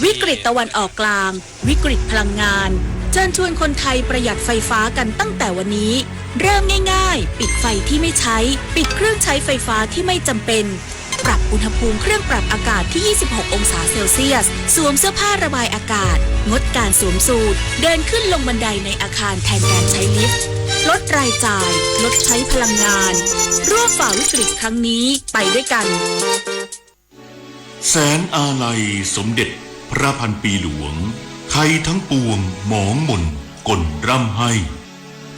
วิกฤตตะวันออกกลาง วิกฤตพลังงาน เชิญชวนคนไทยประหยัดไฟฟ้ากันตั้งแต่วันนี้ เริ่มง่ายๆ ปิดไฟที่ไม่ใช้ ปิดเครื่องใช้ไฟฟ้าที่ไม่จำเป็น ปรับอุณหภูมิเครื่องปรับอากาศที่ ยี่สิบหก องศาเซลเซียส สวมเสื้อผ้าระบายอากาศ งดการสวมสูท เดินขึ้นลงบันไดในอาคารแทนการใช้ลิฟต์ ลดรายจ่าย ลดใช้พลังงาน ร่วมฝ่าวิกฤตครั้งนี้ไปด้วยกัน แสนอาลัยสมเด็จพระพันปีหลวง ไทยทั้งปวงหมองหม่นก่นร่ำไห้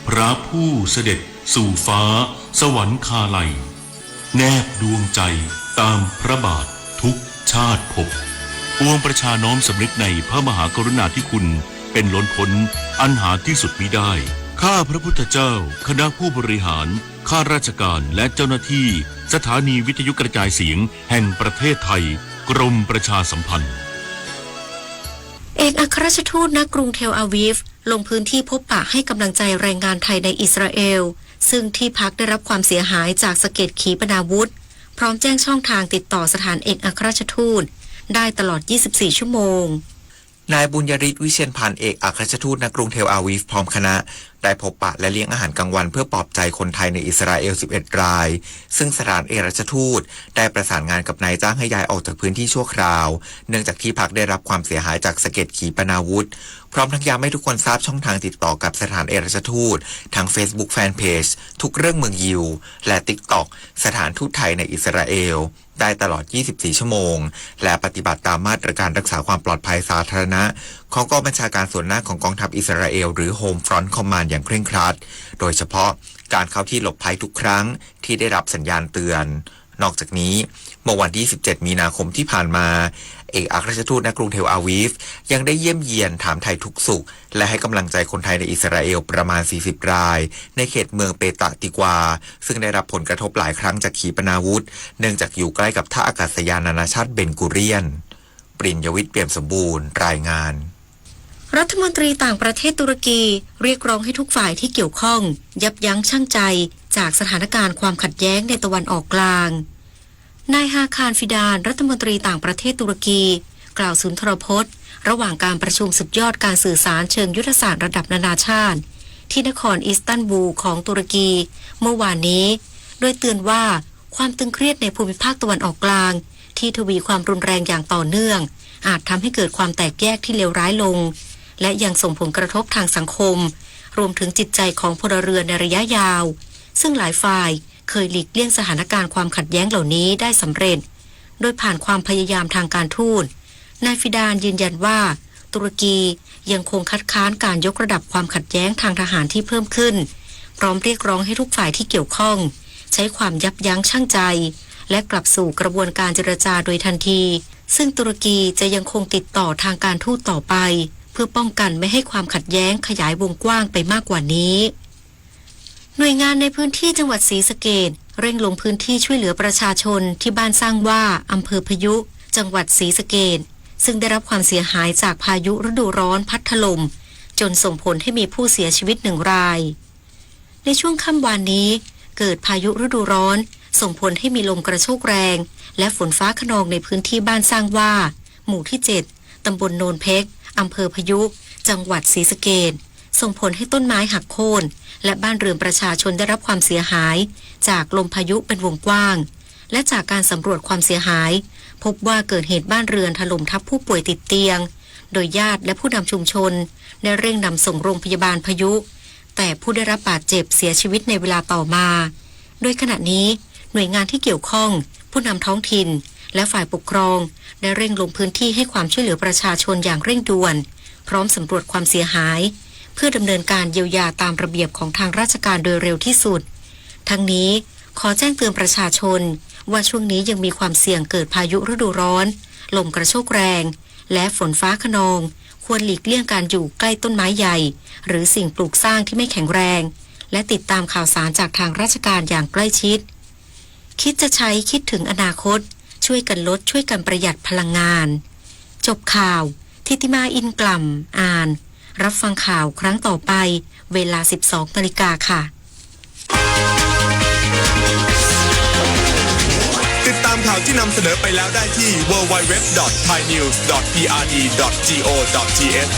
พระผู้เสด็จสู่ฟ้าสวรรคาลัย แนบดวงใจตามพระบาททุกชาติภพ ปวงประชาน้อมสำนึกในพระมหากรุณาธิคุณเป็นล้นพ้นอันหาที่สุดมิได้ ข้าพระพุทธเจ้า คณะผู้บริหาร ข้าราชการและเจ้าหน้าที่ สถานีวิทยุกระจายเสียงแห่งประเทศไทย กรมประชาสัมพันธ์ เอกอัครราชทูตณกรุงเทลอาวีฟ ลงพื้นที่พบปะให้กำลังใจแรงงานไทยในอิสราเอล ซึ่งที่พักได้รับความเสียหายจากสะเก็ดขีปนาวุธ พร้อมแจ้งช่องทางติดต่อสถานเอกอัครราชทูต ได้ตลอด ยี่สิบสี่ ชั่วโมง นายบุญยฤทธิ์ วิเชียรพันธ์ เอกอัครราชทูตณกรุงเทลอาวีฟ พร้อมคณะ ได้พบปะและเลี้ยงอาหารกลางวันเพื่อปลอบใจคนไทยในอิสราเอล สิบเอ็ด ราย ซึ่งสถานเอกอัครราชทูตได้ประสานงานกับนายจ้างให้ย้ายออกจากพื้นที่ชั่วคราว เนื่องจากที่พักได้รับความเสียหายจากสะเก็ดขีปนาวุธ พร้อมทั้งย้ำให้ทุกคนทราบช่องทางติดต่อกับสถานเอกอัครราชทูต ทั้ง Facebook Fanpage ทุกเรื่องเมืองยิว และ TikTok สถานทูตไทยในอิสราเอล ได้ตลอด ยี่สิบสี่ ชั่วโมง และปฏิบัติตามมาตรการรักษาความปลอดภัยสาธารณะ ของกองบัญชาการส่วนหน้าของกองทัพอิสราเอล หรือ Home Front Command อย่างเคร่งครัด โดยเฉพาะการเข้าที่หลบภัยทุกครั้งที่ได้รับสัญญาณเตือน นอกจากนี้ เมื่อวันที่ สิบเจ็ด มีนาคมที่ผ่านมา เอกอัครราชทูตณกรุงเทลอาวีฟ ยังได้เยี่ยมเยียนถามไถ่ทุกข์สุข และให้กำลังใจคนไทยในอิสราเอลประมาณ สี่สิบ ราย ในเขตเมืองเปตะติกวา ซึ่งได้รับผลกระทบหลายครั้งจากขีปนาวุธ เนื่องจากอยู่ใกล้กับท่าอากาศยานนานาชาติเบนกูเรียน ปริญญวิทย์ เปี่ยมสมบูรณ์ รายงาน รัฐมนตรีต่างประเทศตุรกีเรียกร้องให้ทุกฝ่ายที่เกี่ยวข้องยับยั้งชั่งใจจากสถานการณ์ความขัดแย้งในตะวันออกกลาง นายฮาคาร ฟิดาน รัฐมนตรีต่างประเทศตุรกี กล่าวสุนทรพจน์ระหว่างการประชุมสุดยอดการสื่อสารเชิงยุทธศาสตร์ระดับนานาชาติ ที่นครอิสตันบูลของตุรกี เมื่อวานนี้ โดยเตือนว่าความตึงเครียดในภูมิภาคตะวันออกกลาง ที่ทวีความรุนแรงอย่างต่อเนื่อง อาจทำให้เกิดความแตกแยกที่เลวร้ายลง และยังส่งผลกระทบทางสังคม รวมถึงจิตใจของพลเรือนในระยะยาว ซึ่งหลายฝ่ายเคยหลีกเลี่ยงสถานการณ์ความขัดแย้งเหล่านี้ได้สำเร็จ โดยผ่านความพยายามทางการทูต นายฟิดานยืนยันว่า ตุรกียังคงคัดค้านการยกระดับความขัดแย้งทางทหารที่เพิ่มขึ้น พร้อมเรียกร้องให้ทุกฝ่ายที่เกี่ยวข้อง ใช้ความยับยั้งชั่งใจ และกลับสู่กระบวนการเจรจาโดยทันที ซึ่งตุรกีจะยังคงติดต่อทางการทูตต่อไป เพื่อป้องกันไม่ให้ความขัดแย้งขยายวงกว้างไปมากกว่านี้ หน่วยงานในพื้นที่จังหวัดศรีสะเกษเร่งลงพื้นที่ช่วยเหลือประชาชนที่บ้านสร้างว่า อำเภอพายุ จังหวัดศรีสะเกษ ซึ่งได้รับความเสียหายจากพายุฤดูร้อนพัดถล่ม จนส่งผลให้มีผู้เสียชีวิตหนึ่งราย ในช่วงค่ำวานนี้ เกิดพายุฤดูร้อน ส่งผลให้มีลมกระโชกแรง และฝนฟ้าคะนองในพื้นที่บ้านสร้างว่า หมู่ที่ เจ็ด ตำบลโนนเพชร อำเภอพายุ จังหวัดศรีสะเกษ ส่งผลให้ต้นไม้หักโค่น และบ้านเรือนประชาชนได้รับความเสียหาย จากลมพายุเป็นวงกว้าง และจากการสำรวจความเสียหาย พบว่าเกิดเหตุบ้านเรือนถล่มทับผู้ป่วยติดเตียง โดยญาติและผู้นำชุมชน ได้เร่งนำส่งโรงพยาบาลพายุ แต่ผู้ได้รับบาดเจ็บเสียชีวิตในเวลาต่อมา โดยขณะนี้ หน่วยงานที่เกี่ยวข้อง ผู้นำท้องถิ่น และฝ่ายปกครอง ได้เร่งลงพื้นที่ให้ความช่วยเหลือประชาชนอย่างเร่งด่วน พร้อมสำรวจความเสียหาย เพื่อดำเนินการเยียวยาตามระเบียบของทางราชการโดยเร็วที่สุด ทั้งนี้ ขอแจ้งเตือนประชาชน ว่าช่วงนี้ยังมีความเสี่ยงเกิดพายุฤดูร้อน ลมกระโชกแรง และฝนฟ้าคะนอง ควรหลีกเลี่ยงการอยู่ใกล้ต้นไม้ใหญ่ หรือสิ่งปลูกสร้างที่ไม่แข็งแรง และติดตามข่าวสารจากทางราชการอย่างใกล้ชิด คิดจะใช้คิดถึงอนาคต ช่วยกันลด ช่วยกันประหยัดพลังงาน จบข่าว ทิติมา อินกล่ำ อ่าน รับฟังข่าวครั้งต่อไป เวลา สิบสอง นาฬิกาค่ะ ติดตาม ข่าวที่นำเสนอไปแล้วได้ที่ ดับเบิลยู ดับเบิลยู ดับเบิลยู ดอท ไทยนิวส์ ดอท พีอาร์ดี ดอท จี โอ ดอท ที เอช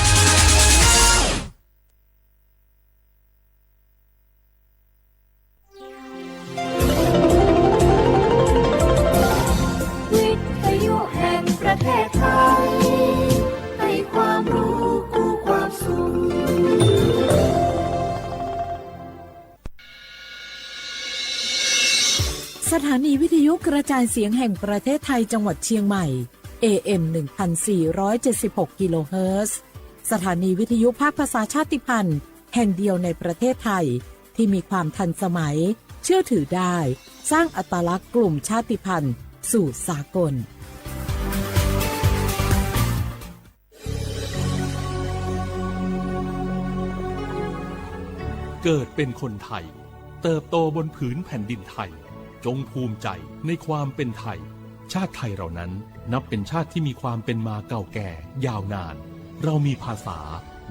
วิทยุแห่งประเทศไทย ให้ความรู้คู่ความสุข สถานีวิทยุกระจายเสียงแห่งประเทศไทยจังหวัดเชียงใหม่ เอ เอ็ม หนึ่งพันสี่ร้อยเจ็ดสิบหก กิโลเฮิรตซ์ สถานีวิทยุภาคภาษาชาติพันธุ์แห่งเดียวในประเทศไทย ที่มีความทันสมัย เชื่อถือได้ สร้างอัตลักษณ์กลุ่มชาติพันธุ์สู่สากล เกิดเป็นคนไทย เติบโตบนผืนแผ่นดินไทย จงภูมิใจในความเป็นไทย ชาติไทยเรานั้นนับเป็นชาติที่มีความเป็นมาเก่าแก่ยาวนาน เรามีภาษา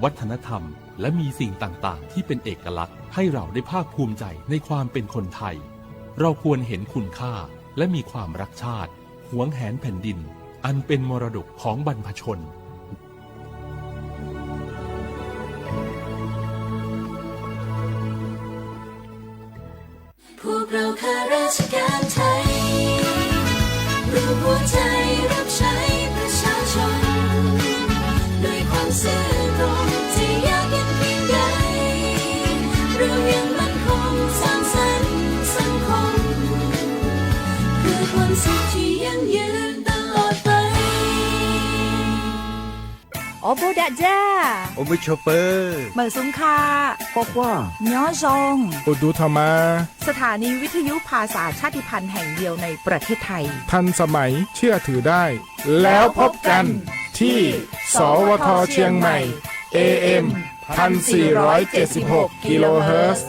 วัฒนธรรม และมีสิ่งต่างๆ ที่เป็นเอกลักษณ์ ให้เราได้ภาคภูมิใจในความเป็นคนไทย เราควรเห็นคุณค่า และมีความรักชาติ หวงแหนแผ่นดิน อันเป็นมรดกของบรรพชน พวกเราข้าราชการไทย รวมหัวใจรับใช้ประชาชน ด้วยความซื่อตรง จะยากเย็นเพียงใด เรายังมั่นคงสร้างสรรค์สังคม เพื่อความสุขที่ยั่งยืนตลอดไป Awˬ bon daꞈ jaˇ. Awˬ bon chaw peuˬ. Meuꞈ suhˍ hkaˆ. K'awꞈ k'oˆ. Nyoˉ zawˇ. Awˬ duˬ htaꞈ ma. สถานีวิทยุภาษาชาติพันธุ์แห่งเดียวในประเทศไทย ทันสมัย เชื่อถือได้ แล้วพบกันที่ สวท เชียงใหม่ เอ เอ็ม พันสี่ร้อยเจ็ดสิบหก กิโลเฮิรตซ์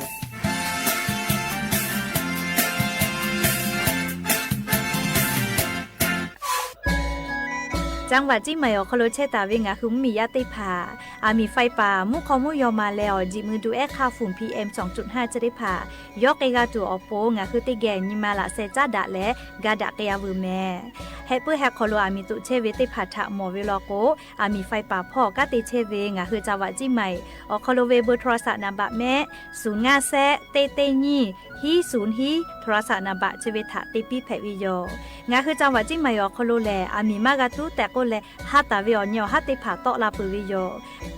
จังหวัดเชียงใหม่ awˬ hk'aw lo chehˇ taˍ ve ngaˬ hui mvuhˇmiˬ yaˇ teˇ hpaˍ, aˬ miˍ ไฟป่า mvuhˇ hk'aw mvuhˇ yaw ma leh awˬ jeꞈ mui duˬ ehˉ hk'aˇ ฝุ่น PM สองจุดห้า chi teˇ hpaˍ yawˇ k'ai g'a tuˬ awˬ pon ngaˬ hui teˇ geh nyi ma laꞈ sheh caˉ daꞈ leh ga daꞈ k'ai-a veuˬ mehˍ. Heh puiˉ heh hk'aw lo aˬ miˍ toꞈ chehˇ ve teˇ hpaˍ htaꞈ mawˬ ve law k'o, aˬ miˍ ไฟป่า hpawˇ kanˉ te chehˇ ve ngaˬ hui จังหวัดเชียงใหม่ awˬ hk'aw lo ve เบอร์โทรศัพท์ naˍ baꞈ mehˆ ศูนย์ห้าแซะ เต้เต้ nyiˇ hiˉ ศูนย์ hiˉ โทรศัพท์ naˍ baꞈ chi ve htaꞈ te piˇ hpehꞈ ve yoˬ. Ngaˬ hui จังหวัดเชียงใหม่ awˬ hk'aw lo lehˬ, aˬ miˍ maˇ g'a tuˉ tehꞈ k'oˆ leh, ha taˍ ve awˬ nyi awˬ haˉ teˇ hpaˍ tawˆ la peuˬ ve yoˬ.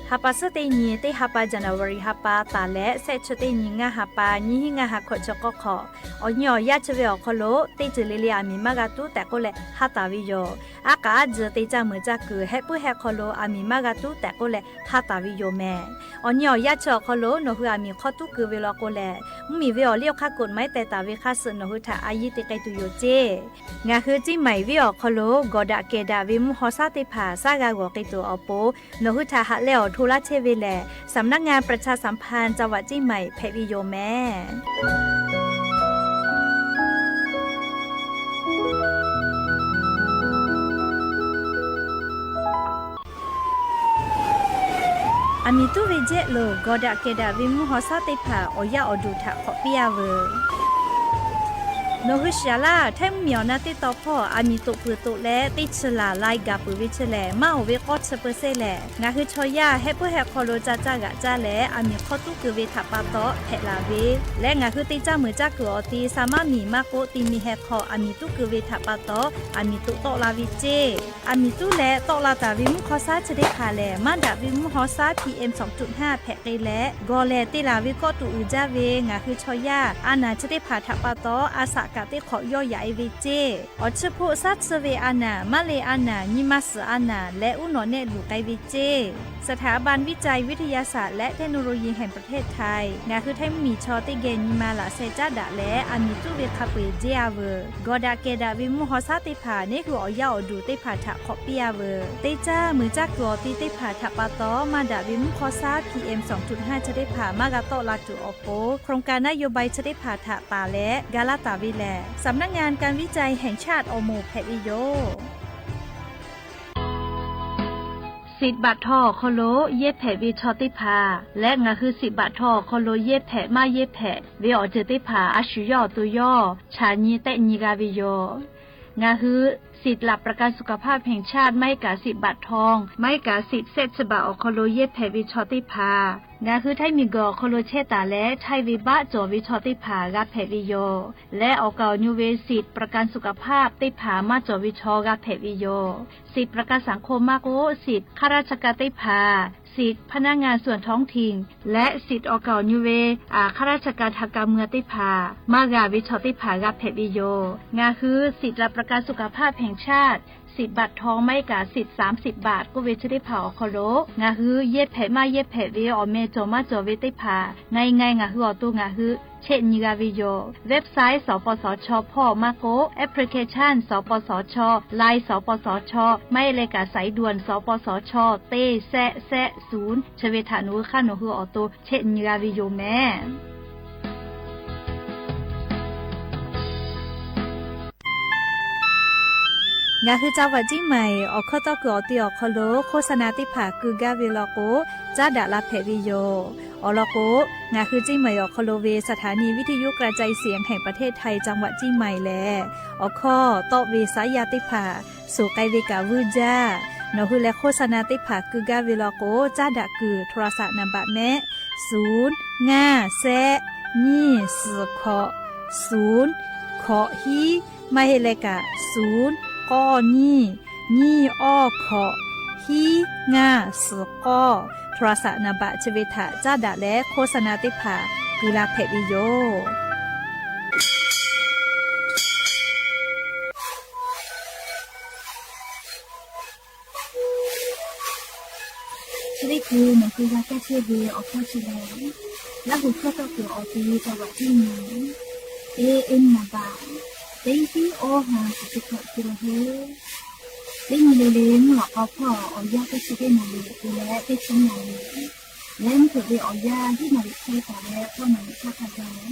Ha pa suhˉ teˇ nyi, teˇ ha pa January ha pa taˍ leh, shehˆ chi teˇ nyi ngaˇ ha pa, nyiˇ hiˉ ngaˇ ha hkawꞈ chi k'awˇ hk'awꞈ, awˬ nyi awˬ yaˇ chi ve awˬ hk'aw lo teˇ ceuˬ le le aˬ miˍ maˇ g'a tuˉ tehꞈ k'oˆ leh ha taˍ ve yoˬ. Aˉ k'aꞈ aˉ tzuhˬ te caˇ meuˍ caˇ kuiˬ heh puiˉ heh hk'aw lo aˬ miˍ maˇ g'a tuˉ tehꞈ k'oˆ leh ha taˍ ve yoˬ mehˍ. Awˬ nyi awˬ yaˇ chi awˬ hk'aw lo nawˬ hui aˬ miˍ hk'aw tuˉ keu ve law k'o lehˬ, mvuhˇmiˬ ve awˬ liˇ awˬ hk'aˇ กฎหมาย teh taˍ ve hk'aˇ suh nawˬ hui htaꞈ a yiˇ te k'ai tuˬ yoˬ ceˇ. Ngaˬ hui Ciˇ Maiˍ venˇ awˬ hk'aw lo gawˬ daꞈ kehˬ daꞈ ve mvuhˇ haw shaˉ teˇ hpaˍ shaˉ g'a g'awˬ k'ai tuˬ awˬ pon, nawˬ hui htaꞈ haꞈ leh awˬ hto laˇ chehˇ ve lehˬ, สำนักงานประชาสัมพันธ์จังหวัดเชียงใหม่ hpehꞈ ve yoˬ mehˍ. Aˬ miˍ tuˉ ve jehˆ lo gawˬ daꞈ kehˬ daꞈ ve mvuhˇ haw shaˉ teˇ hpaˍ awˬ yaˇ awˬ duˬ htaꞈ hk'awꞈ piˇ-a veuˬ. Nawˬ hui shiˍ laˇ, Htaiˇ mvuhˇmiˬ awˬ na teˇ taw hpawˇ aˬ miˍ toꞈ peuˬ toꞈ leh teˇ chi laˬ lai gaˬ peuˬ ve chi lehˬ, maˇ oˬ ve k'awˇ chi เปอร์เซ็นต์ lehˬ, ngaˬ hui chaw yaˇ heh puiˉ heh hk'aw lo ca caˇ g'aꞈ caˇ leh aˬ miˍ hk'aw tuˉ keu ve htaꞈ pa taw hpehꞈ laˬ ve leh, ngaˬ hui te caˇ meuˍ caˇ kuiˬ awˬ ti sa maˇ miˬ maˇ k'oˆ ti mi heh hk'aw aˬ miˍ tuˉ keu ve htaꞈ pa taw aˬ miˍ toꞈ tawˆ la ve ceˇ. Aˬ miˍ tuˉ leh tawˆ la taˍ ve mvuhˇ haw shaˉ chi teˇ hpaˍ lehˬ, maˇ daꞈ ve mvuhˇ haw shaˉ PM สองจุดห้า hpehꞈ k'ai leh, gawˬ lehˬ te laˬ ve kawˆ tuꞈ uiˍ jaˇ ve ngaˬ hui chaw yaˇ a naˬ chi teˇ hpaˍ htaꞈ pa taw a shaꞈ kaꞈ teˇ hk'awꞈ yawˇ yaꞈ-e ve ceˇ. Awˬ chi hpoˆ shaˉ tsuhˇ ve a naˬ, maˇ le a naˬ, nyi ma suhˍ a naˬ leh uˉ nawꞈ nehˆ luˬ k'ai ve ceˇ. สถาบันวิจัยวิทยาศาสตร์และเทคโนโลยีแห่งประเทศไทย ngaˬ hui Htaiˇ mvuhˇmiˬ chaw teˇ geh nyi ma laꞈ sheh caˉ daꞈ leh aˬ miˍ tuˉ ve hk'a peu-eˬ jehˇ-a veuˬ. Gawˬ daꞈ kehˬ daꞈ ve mvuhˇ haw shaˉ teˇ hpaˍ neˉ hui awˬ yaˇ awˬ duˬ teˇ hpaˍ htaꞈ hk'awꞈ piˇ-a veuˬ. Teˇ caˇ meuˍ caˇ kuiˬ awˬ ti teˇ hpaˍ htaꞈ pa taw maˇ daꞈ ve mvuhˇ haw shaˉ PM สองจุดห้า chi teˇ hpaˍ maˇ g'a tawˆ la tuˬ awˬ pon, โครงการนโยบาย chi teˇ hpaˍ htaꞈ taˍ leh ga laˇ taˍ ve lehˬ, สำนักงานการวิจัยแห่งชาติ awˬ moˍ hpehꞈ ve yoˬ. สิบ baꞈ htaw awˬ hk'aw lo yehˇ hpehꞈ ve chaw teˇ hpaˍ leh, ngaˬ hui สิบ baꞈ htaw awˬ hk'aw lo yehˇ hpehꞈ maˇ yehˇ hpehꞈ ve awˬ ceuˬ teˇ hpaˍ a shu yawˇ awˬ to yawˇ chaꞈ nyi tehˆ nyi g'a ve yoˬ. Ngaˬ hui สิทธิ์หลักประกันสุขภาพแห่งชาติ maˇ heˆ kaꞈ สิทธิ์บัตรทอง maˇ heˆ kaꞈ สิทธิ์แสนฉบับ awˬ hk'aw lo yehˇ hpehꞈ ve chaw teˇ hpaˍ, ngaˬ hui Htaiˇ miˬguiˬ awˬ hk'aw lo chehˇ taˍ leh, Htaiˇ ve baˆ cawˬ ve chaw teˇ hpaˍ g'a hpehꞈ ve yoˬ. Leh awˬ kaˍ awˬ nyu ve สิทธิ์ประกันสุขภาพ teˇ hpaˍ maˇ cawˬ ve chaw g'a hpehꞈ ve yoˬ. สิทธิ์ประกันสังคม maˇ k'oˆ, สิทธิ์ ข้าราชการ teˇ hpaˍ, สิทธิ์ พนักงานส่วนท้องถิ่น leh สิทธิ์ awˬ kaˍ awˬ nyu ve ข้าราชการทางการเมือง teˇ hpaˍ maˇ g'a ve chaw teˇ hpaˍ g'a hpehꞈ ve yoˬ. Ngaˬ hui สิทธิ์หลักประกันสุขภาพแห่งชาติ สิทธิ์บัตรทอง maˇ heˆ kaꞈ สิทธิ์สามสิบบาท k'oˆ ve chi teˇ hpaˍ awˬ hk'aw lo ngaˬ hui yehˇ hpehꞈ maˇ yehˇ hpehꞈ ve awˬ meh cawˬ maˇ cawˬ ve teˇ hpaˍ, ngaˬ hui ngaˬ hui awˬ to ngaˬ hui chehˇ nyi g'a ve yoˬ. Website สปสช hpawˇ maˇ k'oˆ, application สปสช, Line สปสช, maˇ heˆ leh kaꞈ สายด่วน สปสช teˇ แซะ แซะ ศูนย์ chi ve htaꞈ nawˬ hui hk'aˇ nawˬ hui awˬ to chehˇ nyi g'a ve yoˬ mehˍ. Ngaˬ hui จังหวัดเชียงใหม่ awˬ hkawˇ tawˇ kuiˬ awˬ ti awˬ hk'aw lo โฆษณา teˇ hpaˍ keu gaˇ ve law k'o, caˉ daꞈ la hpehꞈ ve yoˬ. Awˬ lawn k'o, ngaˬ hui เชียงใหม่ awˬ hk'aw lo ve สถานีวิทยุกระจายเสียงแห่งประเทศไทย จังหวัดเชียงใหม่ lehˬ, awˬ hkawˇ tawˆ ve saˉ yaˇ teˇ hpaˍ suhˍ k'ai ve kaꞈ vuiˇ jaˇ. Nawˬ hui leh โฆษณา teˇ hpaˍ keu gaˇ ve law k'o, caˉ daꞈ kuiˬ โทรศัพท์ นามบัตร mehˆ, ศูนย์ ห้า แซะ ยี่ สี่ หก ศูนย์ หก hiˉ, maˇ heˆ leh kaꞈ ศูนย์ ก้อ ยี่ ยี่ อ้อ หก hiˉ ห้า สี่ ก้อ โทรศัพท์ นามบัตร chi ve htaꞈ caˉ daꞈ leh โฆษณา teˇ hpaˍ keu la hpehꞈ ve yoˬ. Chi teˇ hkui nawˬ hui g'a kaˇ chehˇ ve awˬ hkawˇ chi lehˬ, Laˇ huˍ hkawˇ tawˇ kuiˬ awˬ ti จังหวัดเชียงใหม่ A M นามบัตร teˇ hiˉ awˇ ha chi teˇ hkui keu la ve. Teˇ nyi le le mvuhˇ lawꞈ k'aw hpawˇ awˬ yanˇ teˇ chi teˇ naˍ riˍ te leh teˇ chi naˍ riˍ, leh mvuhˇ hpeuꞈ ve awˬ yanˇ hiˉ naˍ riˍ hk'e taˍ leh hpawˇ naˍ riˍ hk'aˇ hk'a gaˬ,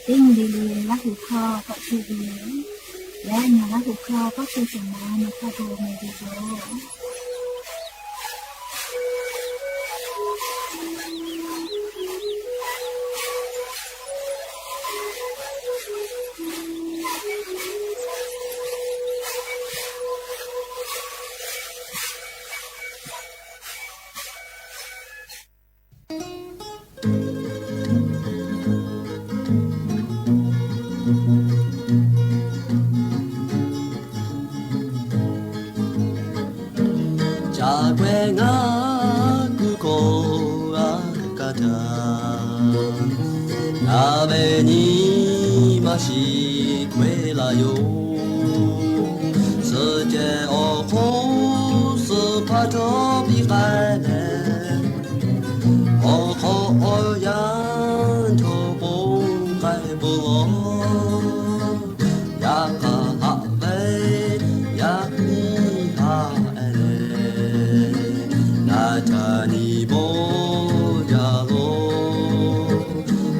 teˇ nyi le le Laˇ huˍ hkawˇ tawˆ chehˇ ve, leh ngaˬ Laˇ huˍ hkawˇ tawˆ chehˇ shehˍ ma nawˬ hk'a gaˬ meh ve yoˬ. Ca k'ai ngaˬ kuˬ kawˆ g'a kaˇ htaˇ, ngaˬ ve nyi ma shiˍ k'ai la yoˬ. Suhˍ ceh awˬ hk'oˆ suhˍ hpaˇ htawˇ piˇ k'ai leh, awˬ hk'aw awˬ yanˇ htaꞈ ponˬ k'ai peuˬ laˬ. Yaꞈ hk'aˇ haꞈ ve yaˇ miˇ haꞈ e leh, ngaˬ htaꞈ nyi bawˇ jaˇ law.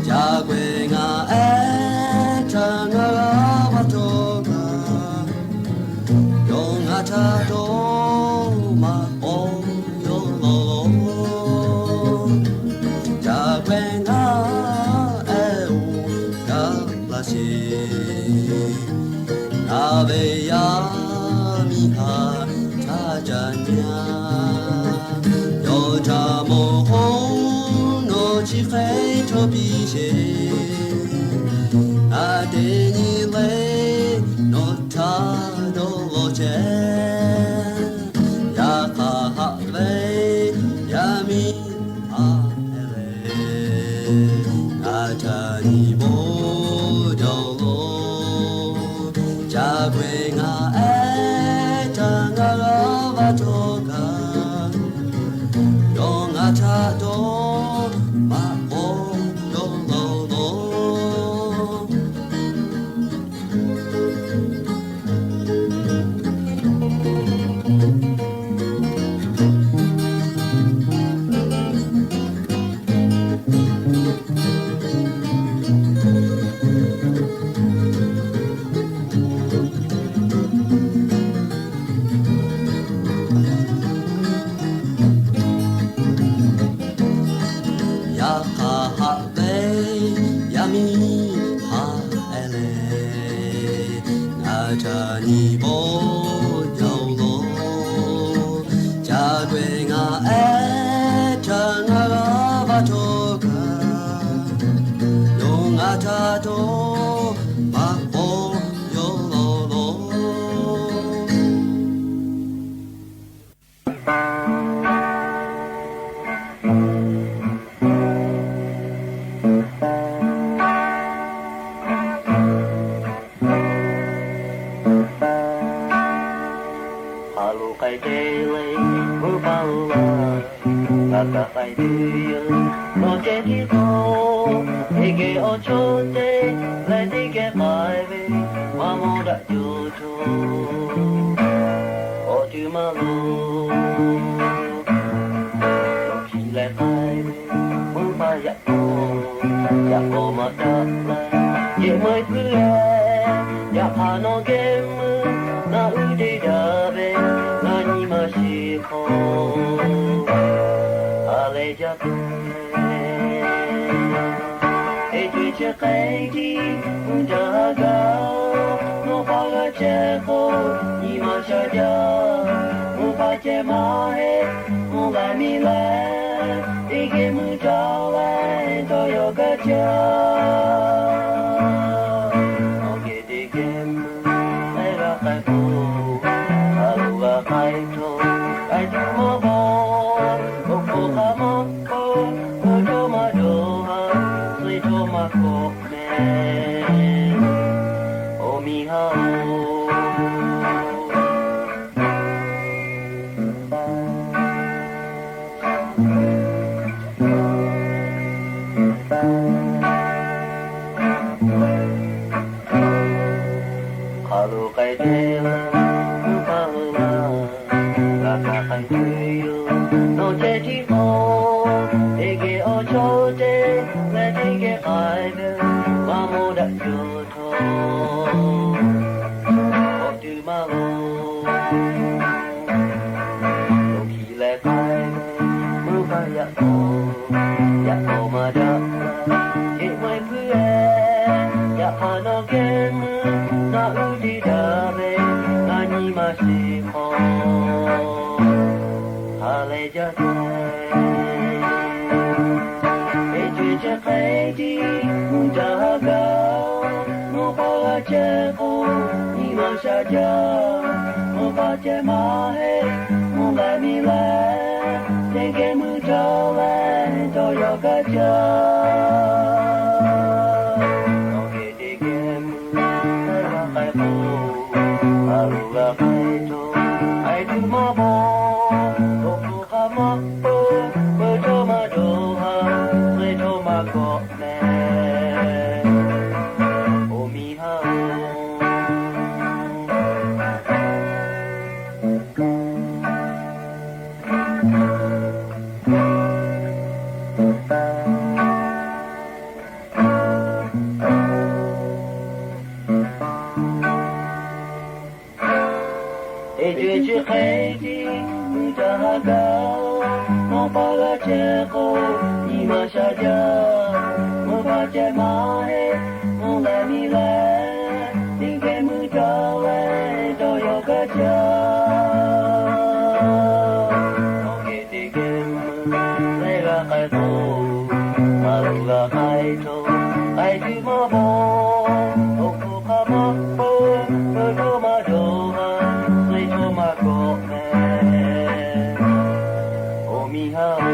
Ca k'ai ngaˬ ehˉ htaꞈ ngaˬ g'a va htawˇ kaꞈ, yawˇ ngaˬ htaꞈ dawˇ maꞈ k'aw yawˇ law law. Ca k'ai ngaˬ ehˉ oˬ gaˬ la sheˍ. Ngaˬ ve yaˇ miˇ haꞈ htaˇ ca nyi a, yawˇ htaꞈ mawˬ hk'oˆ nawˬ chi hk'e chaw piˇ sheˍ. Ngaˬ teˇ nyi le nawˬ htaꞈ dawˇ law chehˇ. Yaꞈ hk'aˇ haꞈ ve yaˇ miˇ haꞈ e leh, ngaˬ htaꞈ nyi bawˇ jaˇ law. Ca k'ai ngaˬ ehˉ htaꞈ ngaˬ g'a va htawˇ kaꞈ, yawˇ ngaˬ htaꞈ dawˇ maꞈ k'aw yawˇ law law. Kaꞈ k'ai tuˬ yoˬ, nawˬ ceh tiˉ k'o, teˇ geh awˬ chawˇ te leh teˇ geh k'ai ve, maˇ mawˇ daꞈ jaw cawˬ, awˬ tuˬ maˇ loˍ. Nawˬ hkiˬ leh k'ai ve, mvuhˇ paˆ yaꞈ k'aw, yaꞈ k'aw maˇ daꞈ la. Yehˬ meuˇ puiˉ leh, yaꞈ hk'aˇ nawˬ geh meuˇ naˆ uˉ te daꞈ ve, ngaˬ nyi ma shiˍ hk'aw, ha lehˬ jaˇ tuˬ. Teˇ co-e chi hk'e tiˉ mvuhˇ jaˇ ha gaˇ-oˬ, nawˬ pa g'a chehˇ k'o, nyi ma sha jaˇ. Mvuhˇ pa ceh maˇ heˆ, mvuhˇ g'a miˬ leh, teˇ geh mvuhˇ jaˇ leh dawˇ yaw gaˇ jaˇ. Nawˬ geh teˇ geh mvuhˇ leh g'a k'ai k'o, a loˍ g'a k'ai cawˬ, k'ai tuˬ maˇ bawˬ. Oˇ hk'oˆ hk'a maˇ k'oˆ, k'oˆ cawˇ maˇ dawˬ ha, suh cawˇ maˇ kawꞈ mehˍ, awˬ miˇ haˉ-oˬ. Hk'a loˍ k'ai te, mvuhˇ paˆ hui laˇ, g'a kaꞈ k'ai tuˬ yoˬ. Nawˬ ceh tiˉ k'o, teˇ geh awˬ chawˇ te leh teˇ geh k'ai ve, maˇ mawˇ daꞈ jaw cawˬ, awˬ tuˬ maˇ loˍ. Nawˬ hkiˬ leh k'ai ve, mvuhˇ paˆ yaꞈ k'aw, yaꞈ k'aw maˇ daꞈ la. Yehˬ meuˇ puiˉ leh, yaꞈ hk'aˇ nawˬ geh meuˇ naˆ uˉ te daꞈ ve, ngaˬ nyi ma shiˍ hk'aw, ha lehˬ jaˇ tuˬ. Teˇ co-e chi hk'e tiˉ mvuhˇ jaˇ ha gaˇ-oˬ, nawˬ pa g'a chehˇ k'o, nyi ma sha jaˇ. Mvuhˇ pa ceh maˇ heˆ, mvuhˇ g'a miˬ leh, teˇ geh mvuhˇ jaˇ leh dawˇ yaw gaˇ jaˇ. Nawˬ geh teˇ geh mvuhˇ leh g'a k'ai k'o, a loˍ g'a k'ai cawˬ, k'ai tuˬ maˇ bawˬ. Oˇ hk'oˆ hk'a maˇ k'oˆ, k'oˆ cawˇ maˇ dawˬ ha, suh cawˇ maˇ kawꞈ mehˍ, awˬ miˇ haˉ-oˬ. Teˇ co-e chi hk'e tiˉ mvuhˇ jaˇ ha gaˇ-oˬ, nawˬ pa g'a chehˇ k'o, nyi ma sha jaˇ. Mvuhˇ pa ceh maˇ heˆ, mvuhˇ g'a miˬ leh, teˇ geh mvuhˇ jaˇ leh dawˇ yaw gaˇ jaˇ. Nawˬ geh teˇ geh mvuhˇ leh g'a k'ai k'o, a loˍ g'a k'ai cawˬ, k'ai tuˬ maˇ bawˬ. Oˇ hk'oˆ hk'a maˇ k'oˆ, k'oˆ cawˇ maˇ dawˬ ha, suh cawˇ maˇ kawꞈ mehˍ, awˬ miˇ haˉ-oˬ.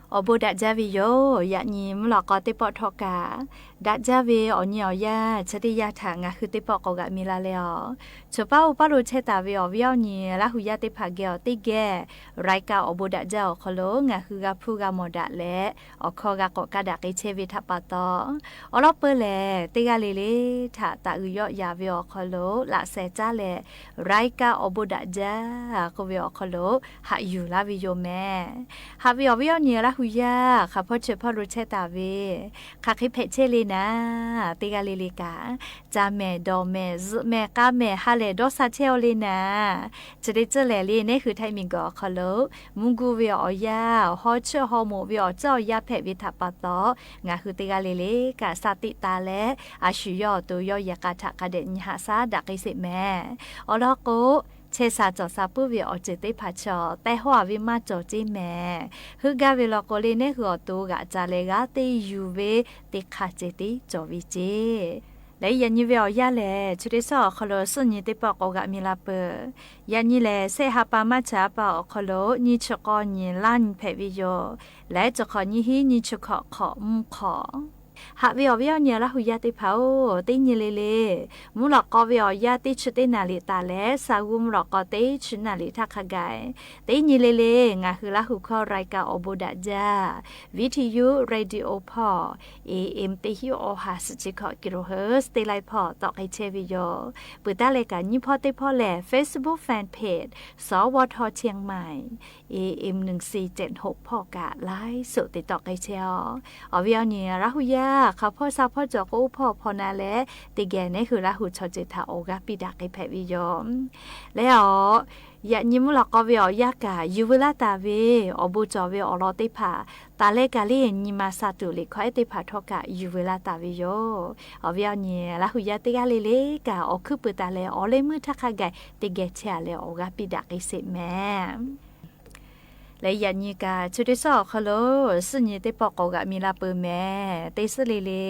Awˬ bon daꞈ jaˇ ve yoˬ. Yaꞈ nyi mvuhˇ lawꞈ k'aw teˇ pawˆ htawˇ kaꞈ, daꞈ jaˇ ve awˬ nyi awˬ yanˇ chi teˇ yanˇ htaꞈ ngaˬ hui teˇ pawˆ k'awꞈ g'aꞈ mi la leh awˬ, chawˬ paˉ oˇ paˉ lo chehˇ taˍ ve awˬ viˉ awˬ nyi Laˇ hu yaˇ teˇ hpaˍ geh awˬ teˇ geh Raiˉkaˆ awˬ bon daꞈ jaˇ awˬ hk'aw lo ngaˬ hui g'a hpuˇ g'a mawˬ daꞈ leh, awˬ hkawˇ g'a k'awꞈ kaˇ daꞈ k'ai chehˇ ve htaꞈ pa taw, awˬ lawn peuˬ lehˬ, teˇ g'aˇ le le htaꞈ taˍ uiˍ yawˆ yaˍ ve awˬ hk'aw lo laꞈ sheh caˉ leh, Raiˉkaˆ awˬ bon daꞈ jaˇ k'oˆ ve awˬ hk'aw lo haꞈ yuˬ laˇ ve yoˬ mehˍ. Haꞈ ve awˬ viˉ awˬ nyi Laˇ hu yaˇ hk'aˬ hpawˇ chi hpawˇ lo chehˇ taˍ ve, hk'aˬ hk'e hpehꞈ chehˇ le naˍ, teˇ g'aˇ le le kaꞈ, ca mehˍ dawˬ mehˍ zuhꞈ mehˍ k'aˇ mehˍ ha lehˬ dawˇ sha chehˇ-aw le naˍ. Chi teˇ ceuˬ lehˬ le, neˇ hui Htaiˇ miˬguiˬ awˬ hk'aw lo mvuhˇ guˇ ve awˬ yanˇ, haw chiˇ haw moˍ ve awˬ ceuˬ awˬ yanˇ hpehꞈ ve htaꞈ pa taw, ngaˬ hui teˇ g'aˇ le le kaꞈ sha teꞈ taˍ leh, a shu yawˇ awˬ to yawˇ yehˬ k'a htaꞈ hk'a dehꞈ nyi haꞈ shaˉ daꞈ k'ai sheˍ mehˍ. Awˬ lawn k'o, chehˇ sha cawˬ sha puiˉ ve awˬ ceuˬ teˇ hpaˍ chi a tehˇ hawˉ a ve maˇ cawˬ ceˇ mehˍ. Heuˆ gaˇ ve law k'o le, neˉ hui awˬ to g'aꞈ ca leh g'aˇ teˇ yuˬ ve teˇ hk'aˇ ceh tiˉ cawˬ ve ceˇ. Leh yaꞈ nyi ve awˬ yanˇ lehˬ, chi teˇ shawˉ awˬ hk'aw lo suhˆ nyi teˇ pawˆ k'awꞈ g'aꞈ mi la peuˬ. Yaꞈ nyi lehˬ, shehˆ ha pa maˇ cha pa awˬ hk'aw lo nyiˇ chi k'awˇ nyi laˇ nyi hpehꞈ ve yoˬ. Leh chi hk'awꞈ nyiˇ hinˉ nyiˇ chi hkawꞈ hk'awꞈ mvuhˇ hk'awꞈ Haꞈ ve awˬ viˉ awˬ nyi Laˇ hu yaˇ teˇ hpaˍ-oˬ, teˇ nyi le le, mvuhˇ lawꞈ k'aw ve awˬ yanˇ teˇ chi teˇ naˍ liꞈ taˍ leh sa g'uˇ mvuhˇ lawꞈ k'aw teˇ chi naˍ liꞈ htaˇ hk'a gaˬ, teˇ nyi le le, ngaˬ hui Laˇ hu hkawˇ รายการ awˬ bon daꞈ jaˇ, V T U radio hpawˇ, A M teˇ hinˉ awˬ ha suhˍ chi hkawꞈ kilohertz teˇ laiˉ hpawˇ tawˆ k'ai chehˇ ve yoˬ. Peuˬ taˉ leh kaꞈ nyiˇ hpawˇ teˇ hpawˇ lehˬ, Facebook fan page สวท เชียงใหม่ A M หนึ่งสี่เจ็ดหก hpawˇ kaꞈ ไลฟ์สด te tawˆ k'ai chehˇ-oˬ. Awˬ viˉ awˬ nyi Laˇ hu yaˇ hk'a hpawˇ sha hpawˇ cawˬ k'o, oˇ hpawˇ hpawˇ na leh teˇ geh neˉ hui Laˇ hu chaw ceuˬ htaꞈ awˬ g'aˇ piˇ daꞈ k'ai hpehꞈ ve yoˬ. Leh awˬ, yaꞈ nyi mvuhˇ lawꞈ k'aw ve awˬ yanˇ kaꞈ yuˬ veu laˇ taˍ ve awˬ bon cawˬ ve awˬ lawn teˇ hpaˍ taˍ leh kaꞈ le, nyi ma sha tuˬ liꞈ hkawˇ ehˉ teˇ hpaˍ htawˇ kaꞈ yuˬ veu laˇ taˍ ve yoˬ. Awˬ viˉ awˬ nyi Laˇ hu yaˇ teˇ g'aˇ le le kaꞈ awˬ hkuiˉ pui taˍ leh awˬ leh meuˇ htaˇ hk'a gaˬ teˇ geh chehˇ a leh awˬ g'aˇ piˇ daꞈ k'ai sheˍ mehˍ. Leh yaꞈ nyi kaꞈ chi teˇ shawˉ awˬ hk'aw lo suhˆ nyi teˇ pawˆ k'awꞈ g'aꞈ mi la peuˬ mehˍ. Teˇ suhˉ le le,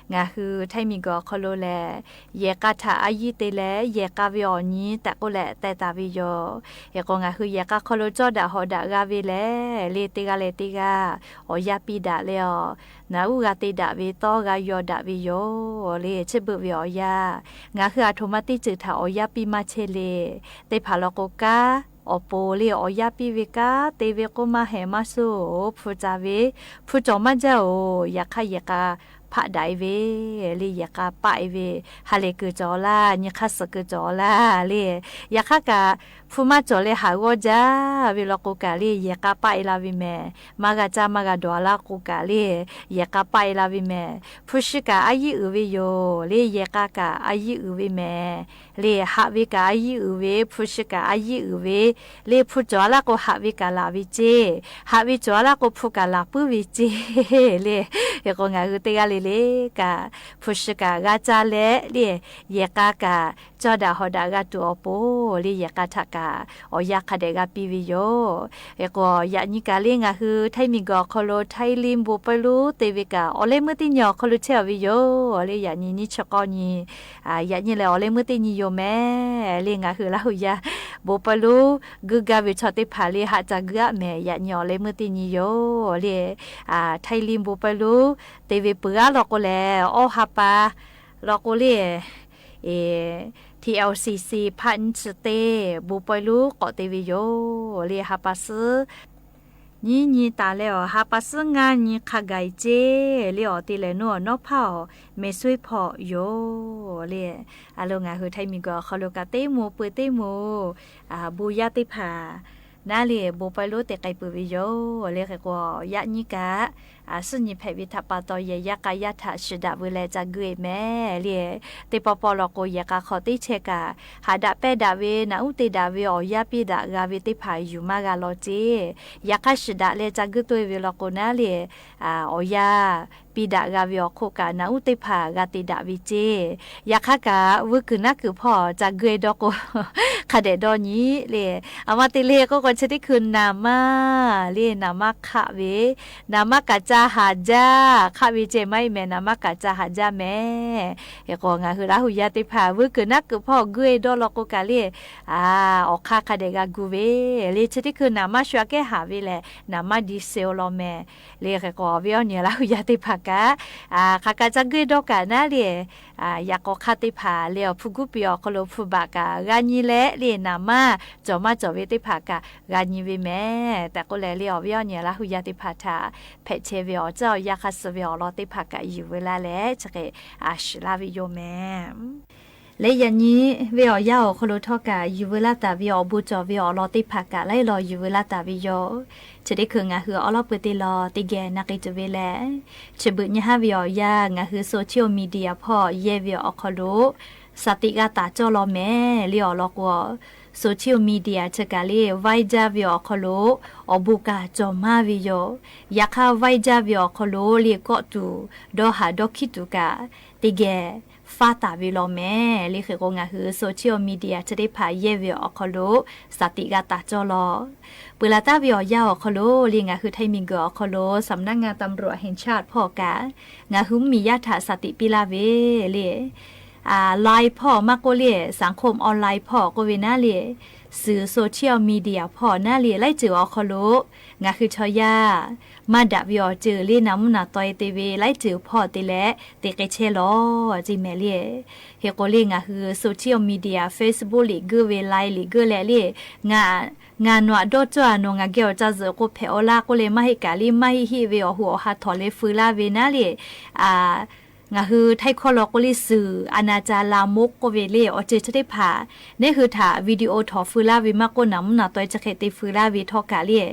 ngaˬ hui Htaiˇ miˬguiˬ awˬ hk'aw lo lehˬ, yehˬ k'a htaꞈ a yiˇ te leh yehˬ k'a ve awˬ nyi tehꞈ k'oˆ leh teh taˍ ve yoˬ. Hk'e k'o, ngaˬ hui yehˬ k'a hk'aw lo cawˇ daꞈ hawꞈ daꞈ g'a ve lehˬ le, teˇ g'aˇ leh teˇ g'aˇ awˬ yanˇ piˇ daꞈ leh awˬ, naˬ uˉ g'a te daꞈ ve tawˇ g'a yaw daꞈ ve yoˬ le. Chi beuꞈ ve awˬ yanˇ, ngaˬ hui aˬ htoꞈ ma teˇ ceuˬ htaꞈ awˬ yanˇ piˇ maˇ chehˇ le. Teˇ hpaˍ law k'o, kanˉ awˬ pon le awˬ yanˇ piˇ ve kanˉ te ve k'oˆ maˇ heh maˇ suhˉ-oˬ, hpu ca ve hpu cawˬ maˇ jaˇ-oˬ. Yaꞈ hk'aˇ yehˬ k'a hpaˆ daꞈ e ve le, yehˬ k'a paˆ e ve, ha lehˬ kuiˬ cawˬ laˇ, nyi hk'aˇ suhˍ kuiˬ cawˬ laˇ le. Yaꞈ hk'aˇ kaꞈ, hpu maˇ cawˬ leh haˍ g'awˇ jaˇ ve law k'o kaꞈ le, yehˬ k'a paˆ e la ve mehˍ. Maˇ g'a caˇ maˇ g'a dawˬ a laˇ k'o kaꞈ le, yehˬ k'a paˆ e la ve mehˍ. Hpu shi kaꞈ a yiˇ uiˍ ve yoˬ le, yehˬ k'a kaꞈ a yiˇ uiˍ ve mehˍ. Le haꞈ ve kaꞈ a yiˇ uiˍ ve, hpu shi kaꞈ a yiˇ uiˍ ve, le hpu cawˬ a laˇ k'o haꞈ ve kaꞈ laˬ ve ceˇ, haꞈ ve cawˬ a laˇ k'o hpu kaꞈ laˬ puiˉ ve ceˇ le. Hk'e k'o, ngaˬ hui teˇ g'aˇ le le kaꞈ hpu shi kaꞈ g'a caˇ leh le, yehˬ k'a kaꞈ cawˇ daꞈ hawꞈ daꞈ g'a tuˬ awˬ pon le, yehˬ k'a htaꞈ kaꞈ awˬ yanˇ hk'a dehꞈ g'a piˇ ve yoˬ. Hk'e k'o, yaꞈ nyi kaꞈ le ngaˬ hui Htaiˇ miˬguiˬ awˬ hk'aw lo Htaiˇ liˇ bon pawehˇ lonˉ te ve kaꞈ awˬ leh meuˇ teˇ nyi awˬ hk'aw lo chehˇ a ve yoˬ le. Yaꞈ nyi nyiˇ chi k'awˇ nyi, yaꞈ nyi lehˬ awˬ leh meuˇ teˇ nyi yoˬ mehˍ le. Ngaˬ hui Laˇ hu yaˇ bon pawehˇ lonˉ guiˇ gaˇ ve chaw teˇ hpaˍ le haꞈ ca guiˇ aˆ mehˍ. Yaꞈ nyi awˬ leh meuˇ teˇ nyi yoˬ le. Htaiˇ liˇ bon pawehˇ lonˉ te ve peuˬ g'aˇ law k'o lehˬ, awˇ ha pa law k'o le, T L C C hpaˆ nyiˇ chi teˇ bon pawehˇ lonˉ k'awꞈ te ve yoˬ le. Ha pa suhˉ nyiˇ nyi taˍ leh awˬ ha pa suhˉ ngaˇ nyi hk'a gaˬ e ceˇ le. Awˬ te lehˬ, nawˬ awˬ nawˉ hpaˇ awˬ meh suhˉ hpaw yoˬ le. A lo, ngaˬ hui Htaiˇ miˬguiˬ awˬ hk'aw lo kaꞈ teˇ moˍ peuˬ teˇ moˍ bon yaˇ teˇ hpaˍ naˉ le bon pawehˇ lonˉ te k'ai peuˬ ve yoˬ le. Hk'e k'o, yaꞈ nyi kaꞈ suhˆ nyi hpehꞈ ve htaꞈ pa taw yehˬ yaˇ k'a yaˇ htaꞈ shiˍ daꞈ veu leh ca guiˇ e mehˍ le. Teˇ pawˆ pawˆ law k'o, yehˬ k'a hk'aw teˇ chehˇ kaꞈ haꞈ daꞈ pehˇ daꞈ ve, naꞈ uˉ te daꞈ ve, awˬ yanˇ piˇ daꞈ g'a ve teˇ hpaˍ yuˬ maˇ g'a law ceˇ. Yaꞈ hk'aˇ shiˍ daꞈ leh ca guiˇ tawˆ e ve law k'o naˉ le, awˬ yanˇ piˇ daꞈ g'a ve awˬ hk'oˆ kaꞈ naꞈ uˉ teˇ hpaˍ g'a te daꞈ ve ceˇ. Yaꞈ hk'aˇ kaꞈ, vuiˇ kuiˬ naˉ kuiˬ hpawˇ ca guiˇ e dawˇ k'o, hk'a dehꞈ dawˇ nyi le. A ma te le k'oˆ k'o, chi teˇ hkui naˍ manˇ le, naˍ manˇ hk'aˆ ve, naˍ manˇ kaꞈ ca haˍ jaˇ hk'aˆ ve ceˇ maˇ heˆ mehˍ. Naˍ manˇ kaꞈ ca haˍ jaˇ mehˍ. Hk'e k'o, ngaˬ hui Laˇ hu yaˇ teˇ hpaˍ vuiˇ kuiˬ naˉ kuiˬ hpawˇ guiˇ e dawˇ law k'o kaꞈ le, awˬ hk'aˇ hk'a dehꞈ g'a gu ve le. Chi teˇ hkui naˍ manˇ shu aꞈ kehˉ haˍ ve lehˬ, naˍ manˇ di se-o law mehˍ le. Hk'e k'o, awˬ viˉ awˬ nyi Laˇ hu yaˇ teˇ hpaˍ kaꞈ, hk'aˬ kaꞈ ca guiˇ e dawˇ kaꞈ naˉ le, yaꞈ k'aw hk'aˇ teˇ hpaˍ le awˬ hpu guˇ piˍ awˬ hk'aw lo hpu baꞈ kaꞈ g'a nyi leh le, naˍ manˇ cawˬ maˇ cawˬ ve teˇ hpaˍ kaꞈ g'a nyi ve mehˍ tehꞈ k'oˆ leh le, awˬ viˉ awˬ nyi Laˇ hu yaˇ teˇ hpaˍ htaꞈ hpehꞈ chehˇ ve awˬ ceuˬ awˬ yanˇ hk'a suh ve awˬ lawn teˇ hpaˍ kaꞈ yuˬ veu laˇ leh chi hk'e a shiˍ laˇ ve yoˬ mehˍ. Leh yaꞈ nyi ve awˬ yanˇ awˬ hk'aw lo htawˇ kaꞈ yuˬ veu laˇ taˍ ve awˬ bon cawˬ ve awˬ lawn teˇ hpaˍ kaꞈ laiˉ law yuˬ veu laˇ taˍ ve yoˬ. Chi teˇ hkui ngaˬ hui awˉ lawˉ pui teˇ law teˇ geh na k'ai tuˬ ve lehˬ, chi beuꞈ nyi haˉ ve awˬ yanˇ ngaˬ hui social media hpawˇ yehˇ ve awˬ hk'aw lo shaˍ tiꞈ g'a taˍ cawˇ law mehˍ le. Awˬ lawn k'o, social media chi kaꞈ le vaiˇ jaˇ ve awˬ hk'aw lo awˬ bon kaꞈ cawˬ maˇ ve yoˬ. Yaꞈ hk'aˇ, vaiˇ jaˇ ve awˬ hk'aw lo le kawˆ tuˬ, dawˇ haˍ dawˇ hkiˉ tuˬ kaꞈ teˇ geh faˉ taˍ ve law mehˍ le. Hk'e k'o, ngaˬ hui social media chi teˇ hpaˍ yehˇ ve awˬ hk'aw lo สติ g'a taˍ cawˇ law. Peuˬ laˬ taˍ ve awˬ yanˇ awˬ hk'aw lo le, ngaˬ hui htaiˇ miˬguiˬ awˬ hk'aw lo สำนักงานตำรวจแห่งชาติ hpawˇ kaꞈ, ngaˬ hui mvuhˇmiˬ yaˇ htaꞈ สติ piˇ laˇ ve le. Line hpawˇ maˇ k'oˆ le, สังคมออนไลน์ hpawˇ k'oˆ ve naˉ le, suhˍ social media hpawˇ naˉ le, laiˉ ceuˬ awˬ hk'aw lo ngaˬ hui chaw yaˇ maˇ daꞈ ve awˬ ceuˬ le, naˍ mvuhˇ naˍ taweh te ve laiˉ ceuˬ hpawˇ te leh te k'ai chehˇ law ceˇ mehˍ le. Hk'e k'o le, ngaˬ hui social media, Facebook liꞈ geuˆ ve, Line liꞈ geuˆ leh le, ngaˬ nawˬ aꞈ dawˇ cawˇ a, nawˬ ngaˬ geh awˬ ca zuhꞈ k'o hpehꞈ aw laˇ k'oˆ leh maˇ heˆ kaꞈ le, maˇ heˆ heˆ ve awˬ hoꞈ awˬ ha htawnˍ leh feu laˇ ve naˉ le. Ngaˬ hui htaiˇ hkawˇ law k'oˆ le, สื่ออนาจาร ลามก k'oˆ ve le, awˬ ceuˬ chi teˇ hpaˍ neˉ hui htaꞈ video htawnˍ feu laˇ ve maˇ k'oˆ, naˍ mvuhˇ naˍ taweh chi hk'e te feu laˇ ve htawˇ kaꞈ le,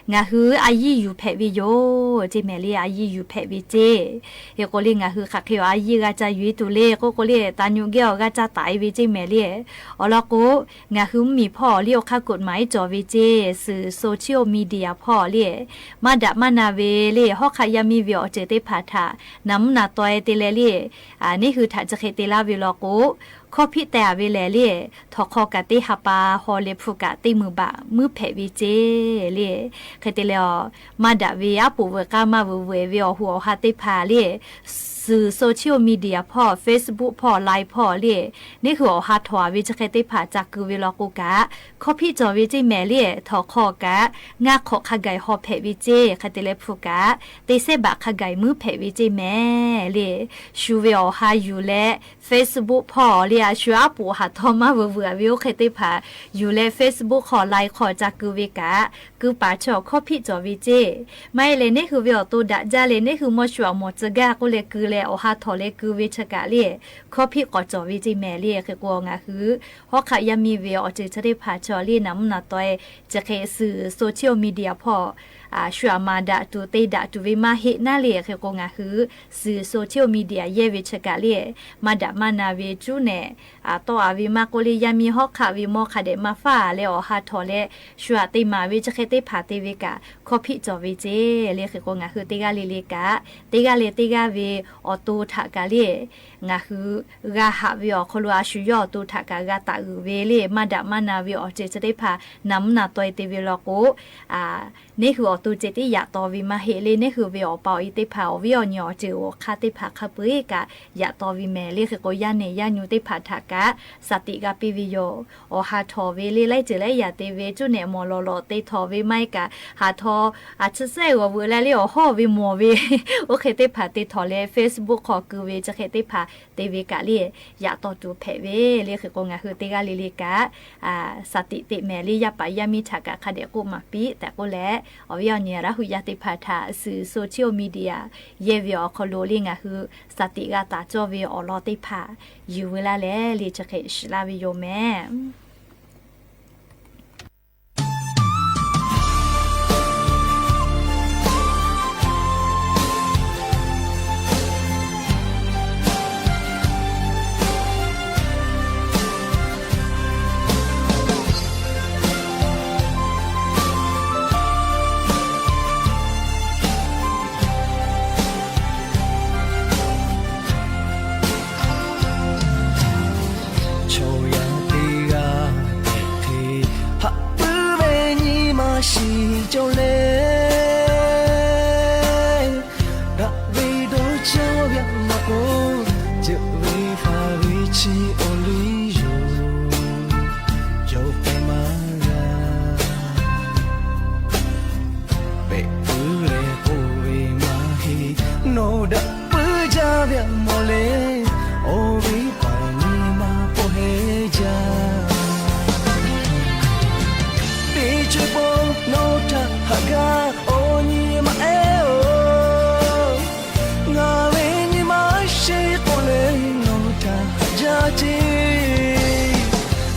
ngaˬ hui a yiˇ yuˬ hpehꞈ ve yoˬ ceˇ mehˍ le, a yiˇ yuˬ hpehꞈ ve ceˇ. Hk'e k'o le, ngaˬ hui hk'aˬ hk'e a yiˇ g'a ca yuˬ e tuˬ le k'oˆ k'o le, taˍ nyu geh awˬ g'a ca taˍ e ve ceˇ mehˍ le. Awˬ lawn k'o, ngaˬ hui mvuhˇmiˬ hpawˇ le awˬ hk'aˇ กฎหมาย cawˬ ve ceˇ, suhˍ social media hpawˇ le, maˇ daꞈ maˇ na ve le, hawˉ hk'aˆ yaˇ miˇ ve awˬ ceuˬ teˇ hpaˍ htaꞈ naˍ mvuhˇ naˍ taweh te leh le, neˉ hui htaꞈ chi hk'e te laˇ ve law k'o, hkawˇ hpiˆ teh a ve lehˬ le, htawnˍ hk'aw kaꞈ teˇ ha pa haw leh hpu kaꞈ teˇ meunˍ baꞈ muiˉ hpehꞈ ve ceˇ le. Hk'e te leh, maˇ daꞈ ve aˉ poꞈ veuꞈ k'aˇ maˇ veuꞈ veuꞈ ve awˬ hoꞈ awˬ ha teˇ hpaˍ le, suhˍ social media hpawˇ, Facebook hpawˇ, Line hpawˇ le, neˉ hui awˬ ha htawnˍ a ve chi hk'e teˇ hpaˍ ca ku ve law k'o kaꞈ, hkawˇ hpiˆ cawˬ ve ceˇ mehˍ le. Htawnˍ hk'aw kaꞈ ngaˇ hk'awꞈ hk'a gaˬ haw hpehꞈ ve ceˇ. Hk'e te leh hpu kaꞈ teˇ sehˉ baꞈ hk'a gaˬ muiˉ hpehꞈ ve ceˇ mehˍ le. Shu ve awˬ ha yuˬ leh Facebook hpawˇ le, a shu aˉ poꞈ haˍ htawˇ maˇ veuꞈ veuꞈ ve oˇ hk'e teˇ hpaˍ yuˬ leh Facebook hk'aw, Line hk'aw ca ku ve kaꞈ, ku paˍ chi awˬ hkawˇ hpiˆ cawˬ ve ceˇ. Maˇ heˆ leh, neˉ hui ve awˬ to daꞈ jaˇ leh neˉ hui mawˇ shu aꞈ mawˬ tcuh gaˇ k'oˆ leh ku leh awˬ ha htawnˍ leh ku ve chi kaꞈ le, hkawˇ hpiˆ k'awꞈ cawˬ ve ceˇ mehˍ le. Hk'e k'o, ngaˬ hui hawˉ hk'aˆ yaˇ miˇ ve awˬ ceuˬ chi teˇ hpaˍ chaw le, naˍ mvuhˇ naˍ taweh chi hk'e suhˍ social media hpawˇ shu aꞈ maˍ daꞈ tuˬ te daꞈ tuˬ ve maˇ heˆ naˉ le. Hk'e k'o, ngaˬ hui suhˍ social media yehˇ ve chi kaꞈ le, maˇ daꞈ maˇ na ve cuˉ nehˬ tawˆ a ve maˇ k'oˆ le, yaˇ miˇ hawˉ hk'aˆ ve mawˇ hk'a dehꞈ maˇ faˉ leh awˬ ha htawnˍ leh shu aꞈ te maˍ ve chi hk'e teˇ hpaˍ te ve kaꞈ, hkawˇ hpiˆ cawˬ ve ceˇ le. Hk'e k'o, ngaˬ hui teˇ g'aˇ le le kaꞈ, teˇ g'aˇ leh teˇ g'aˇ ve awˬ to htaꞈ kaꞈ le, ngaˬ hui g'a haꞈ ve awˬ hk'aw lo a shu yawˇ awˬ to htaꞈ kaꞈ g'a taˍ uiˍ ve le, maˇ daꞈ maˇ na ve awˬ ceuˬ chi teˇ hpaˍ naˍ mvuhˇ naˍ taweh te ve law k'o, neˉ hui awˬ to ceh tiˉ yaꞈ taw ve maˇ heˆ le. Neˉ hui ve awˬ pa awˬ e teˇ hpaˍ, awˬ viˉ awˬ nyi awˬ ceuˬ awˬ hk'aˇ teˇ hpaˍ hk'a peu-eˬ kaꞈ yaꞈ taw ve mehˍ le. Hk'e k'o, yaˇ nehˬ yaˇ nyu teˇ hpaˍ htaꞈ kaꞈ สติ g'a piˇ ve yoˬ. Awˬ ha htawnˍ ve le, laiˉ ceuˬ laiˉ yaꞈ te ve cuˉ nehˬ mawˬ lawˬ lawꞈ te htawnˍ ve maˇ heˆ kaꞈ, haˍ htaw a tsuhˇ sehˉ g'awˬ veuꞈ leh le awˬ hawˉ ve mawˬ ve oˇ hk'e teˇ hpaˍ te htawnˍ leh Facebook hk'aw ku ve chi hk'e teˇ hpaˍ te ve kaꞈ le, yaꞈ taw tuˬ hpehꞈ ve le. Hk'e k'o, ngaˬ hui teˇ g'aˇ le le kaꞈ สติ teꞈ mehˍ le, yaˇ paˍ yaˇ miˇ htaꞈ kaꞈ hk'a dehꞈ k'oˆ maˍ piˇ tehꞈ k'oˆ leh, awˬ viˉ awˬ nyi Laˇ huˍ yaˇ teˇ hpaˍ htaꞈ suhˍ social media yehˇ ve awˬ hk'aw lo le ngaˬ hui สติ g'a taˍ cawˇ ve awˬ lawn teˇ hpaˍ yuˬ veu laˇ leh le chi hk'e shiˍ laˇ ve yoˬ mehˍ. Chaw yaˇ teˇ g'aˇ hk'e haꞈ puiˉ ve nyi ma shiˍ cawˬ leh, daꞈ ve dawˇ caˇ ve maˇ k'oˆ, ceuˬ ve faˍ ve chi awˬ liˇ yoˬ, cawˬ pehˍ maˇ g'a. Pehꞈ puiˉ leh k'oˆ ve maˇ heˆ, nawˬ daꞈ puiˉ jaˇ ve mawˬ leh, awˬ viˉ paˍ nyi ma pawehˇ jaˇ. Teˇ ceuˬ pawˆ nawˬ htaꞈ haꞈ gaˇ awˬ nyi ma ehˉ-oˬ, ngaˬ ve nyi ma sheˍ k'oˆ leh nawˬ htaꞈ haꞈ jaˇ ceˇ.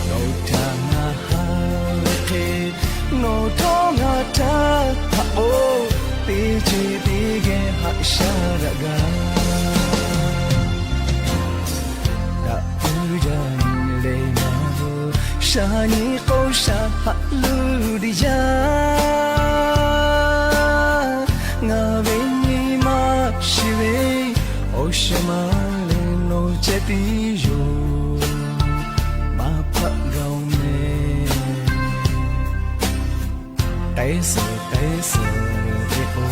Nawˬ htaꞈ ngaˬ haꞈ ve hk'e, nawˬ htawˇ ngaˬ htaꞈ haꞈ-oˬ, teˇ ceuˬ teˇ geh haꞈ shaˉ daꞈ gaˇ. Daꞈ puiˉ jaˇ nyi leh maˇ hu, shaˍ nyi k'o shaˍ haꞈ luˬ diˬ jaˇ. Ngaˬ ve nyi ma shiˍ ve, awˬ shehˍ ma leh nawˬ ceh tiˉ yoˬ, maˇ hpaˆ g'a-oˬ meh. K'ai suhˍ k'ai suhˍ ve k'o,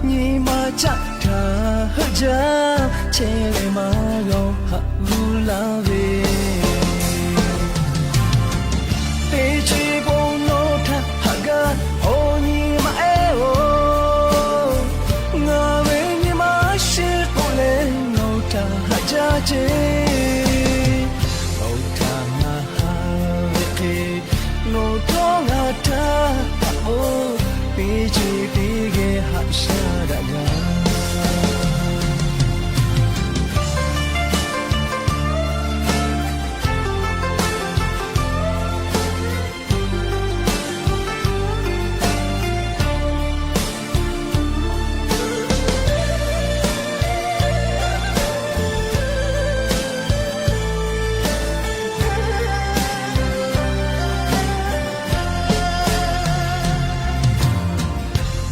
nyi ma caˆ htaˇ heuˆ jaˇ, chehˇ leh maˇ g'a-oˬ haꞈ g'uˇ laˇ ve. Teˇ ceuˬ bon nawˬ htaꞈ haꞈ gaˇ, awˬ nyi ma ehˉ-oˬ, ngaˬ ve nyi ma shiˍ k'oˆ leh nawˬ htaꞈ haꞈ jaˇ ceˇ. Nawˬ htaꞈ ngaˬ haˍ ve hk'e, nawˬ htawˇ ngaˬ htaˇ haꞈ-oˬ, teˇ ceuˬ teˇ geh haꞈ shaˉ daꞈ gaˇ.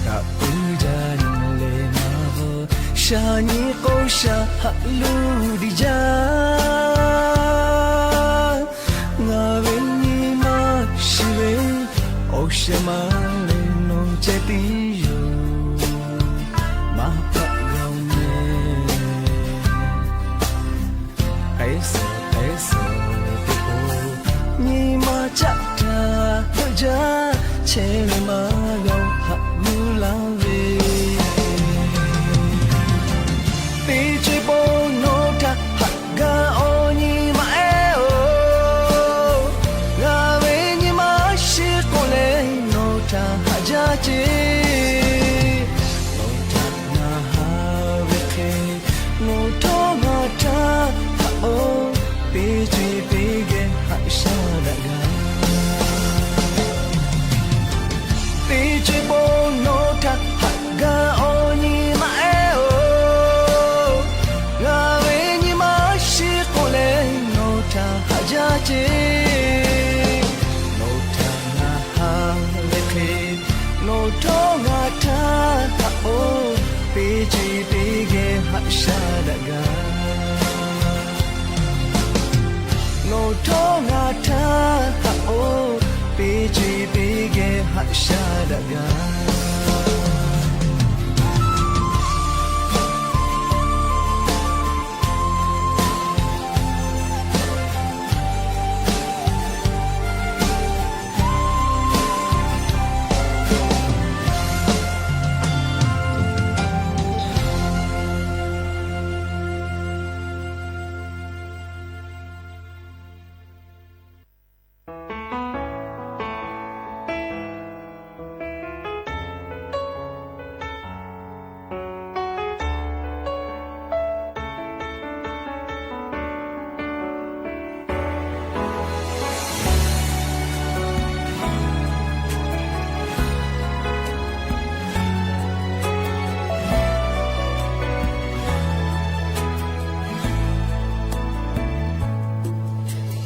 Kaꞈ puiˉ jaˇ nyi leh maˇ veuˬ, shaˍ nyi k'o shaˍ haꞈ luˇ diˬ jaˇ. Ngaˬ ve nyi ma shiˍ ve, awˬ shehˍ ma leh nawˬ ceh tiˉ yoˬ, maˇ hpaˆ g'a-oˬ meh. K'ai suhˍ k'ai suhˍ ve k'o, nyi ma caˆ htaˇ heuˆ jaˇ, chehˇ leh maˇ g'a-oˬ haꞈ g'uˇ laˇ ve. Teˇ ceuˬ bon nawˬ htaꞈ haꞈ gaˇ, awˬ nyi ma ehˉ-oˬ, ngaˬ ve nyi ma shiˍ k'oˆ leh nawˬ htaꞈ haꞈ jaˇ ceˇ. Nawˬ htaꞈ ngaˬ haˍ ve hk'e, nawˬ htawˇ ngaˬ htaˇ haꞈ-oˬ, teˇ ceuˬ teˇ geh haꞈ shaˉ daꞈ gaˇ. Teˇ ceuˬ bon nawˬ htaꞈ haꞈ gaˇ, awˬ nyi ma ehˉ-oˬ, ngaˬ ve nyi ma shiˍ k'oˆ leh nawˬ htaꞈ haꞈ jaˇ ceˇ. Nawˬ htaꞈ ngaˬ haˍ ve hk'e, nawˬ htawˇ ngaˬ htaˇ haꞈ-oˬ, teˇ ceuˬ teˇ geh haꞈ shaˉ daꞈ gaˇ. Nawˬ htawˇ ngaˬ htaˇ haꞈ-oˬ, teˇ ceuˬ teˇ geh haꞈ shaˉ daꞈ gaˇ.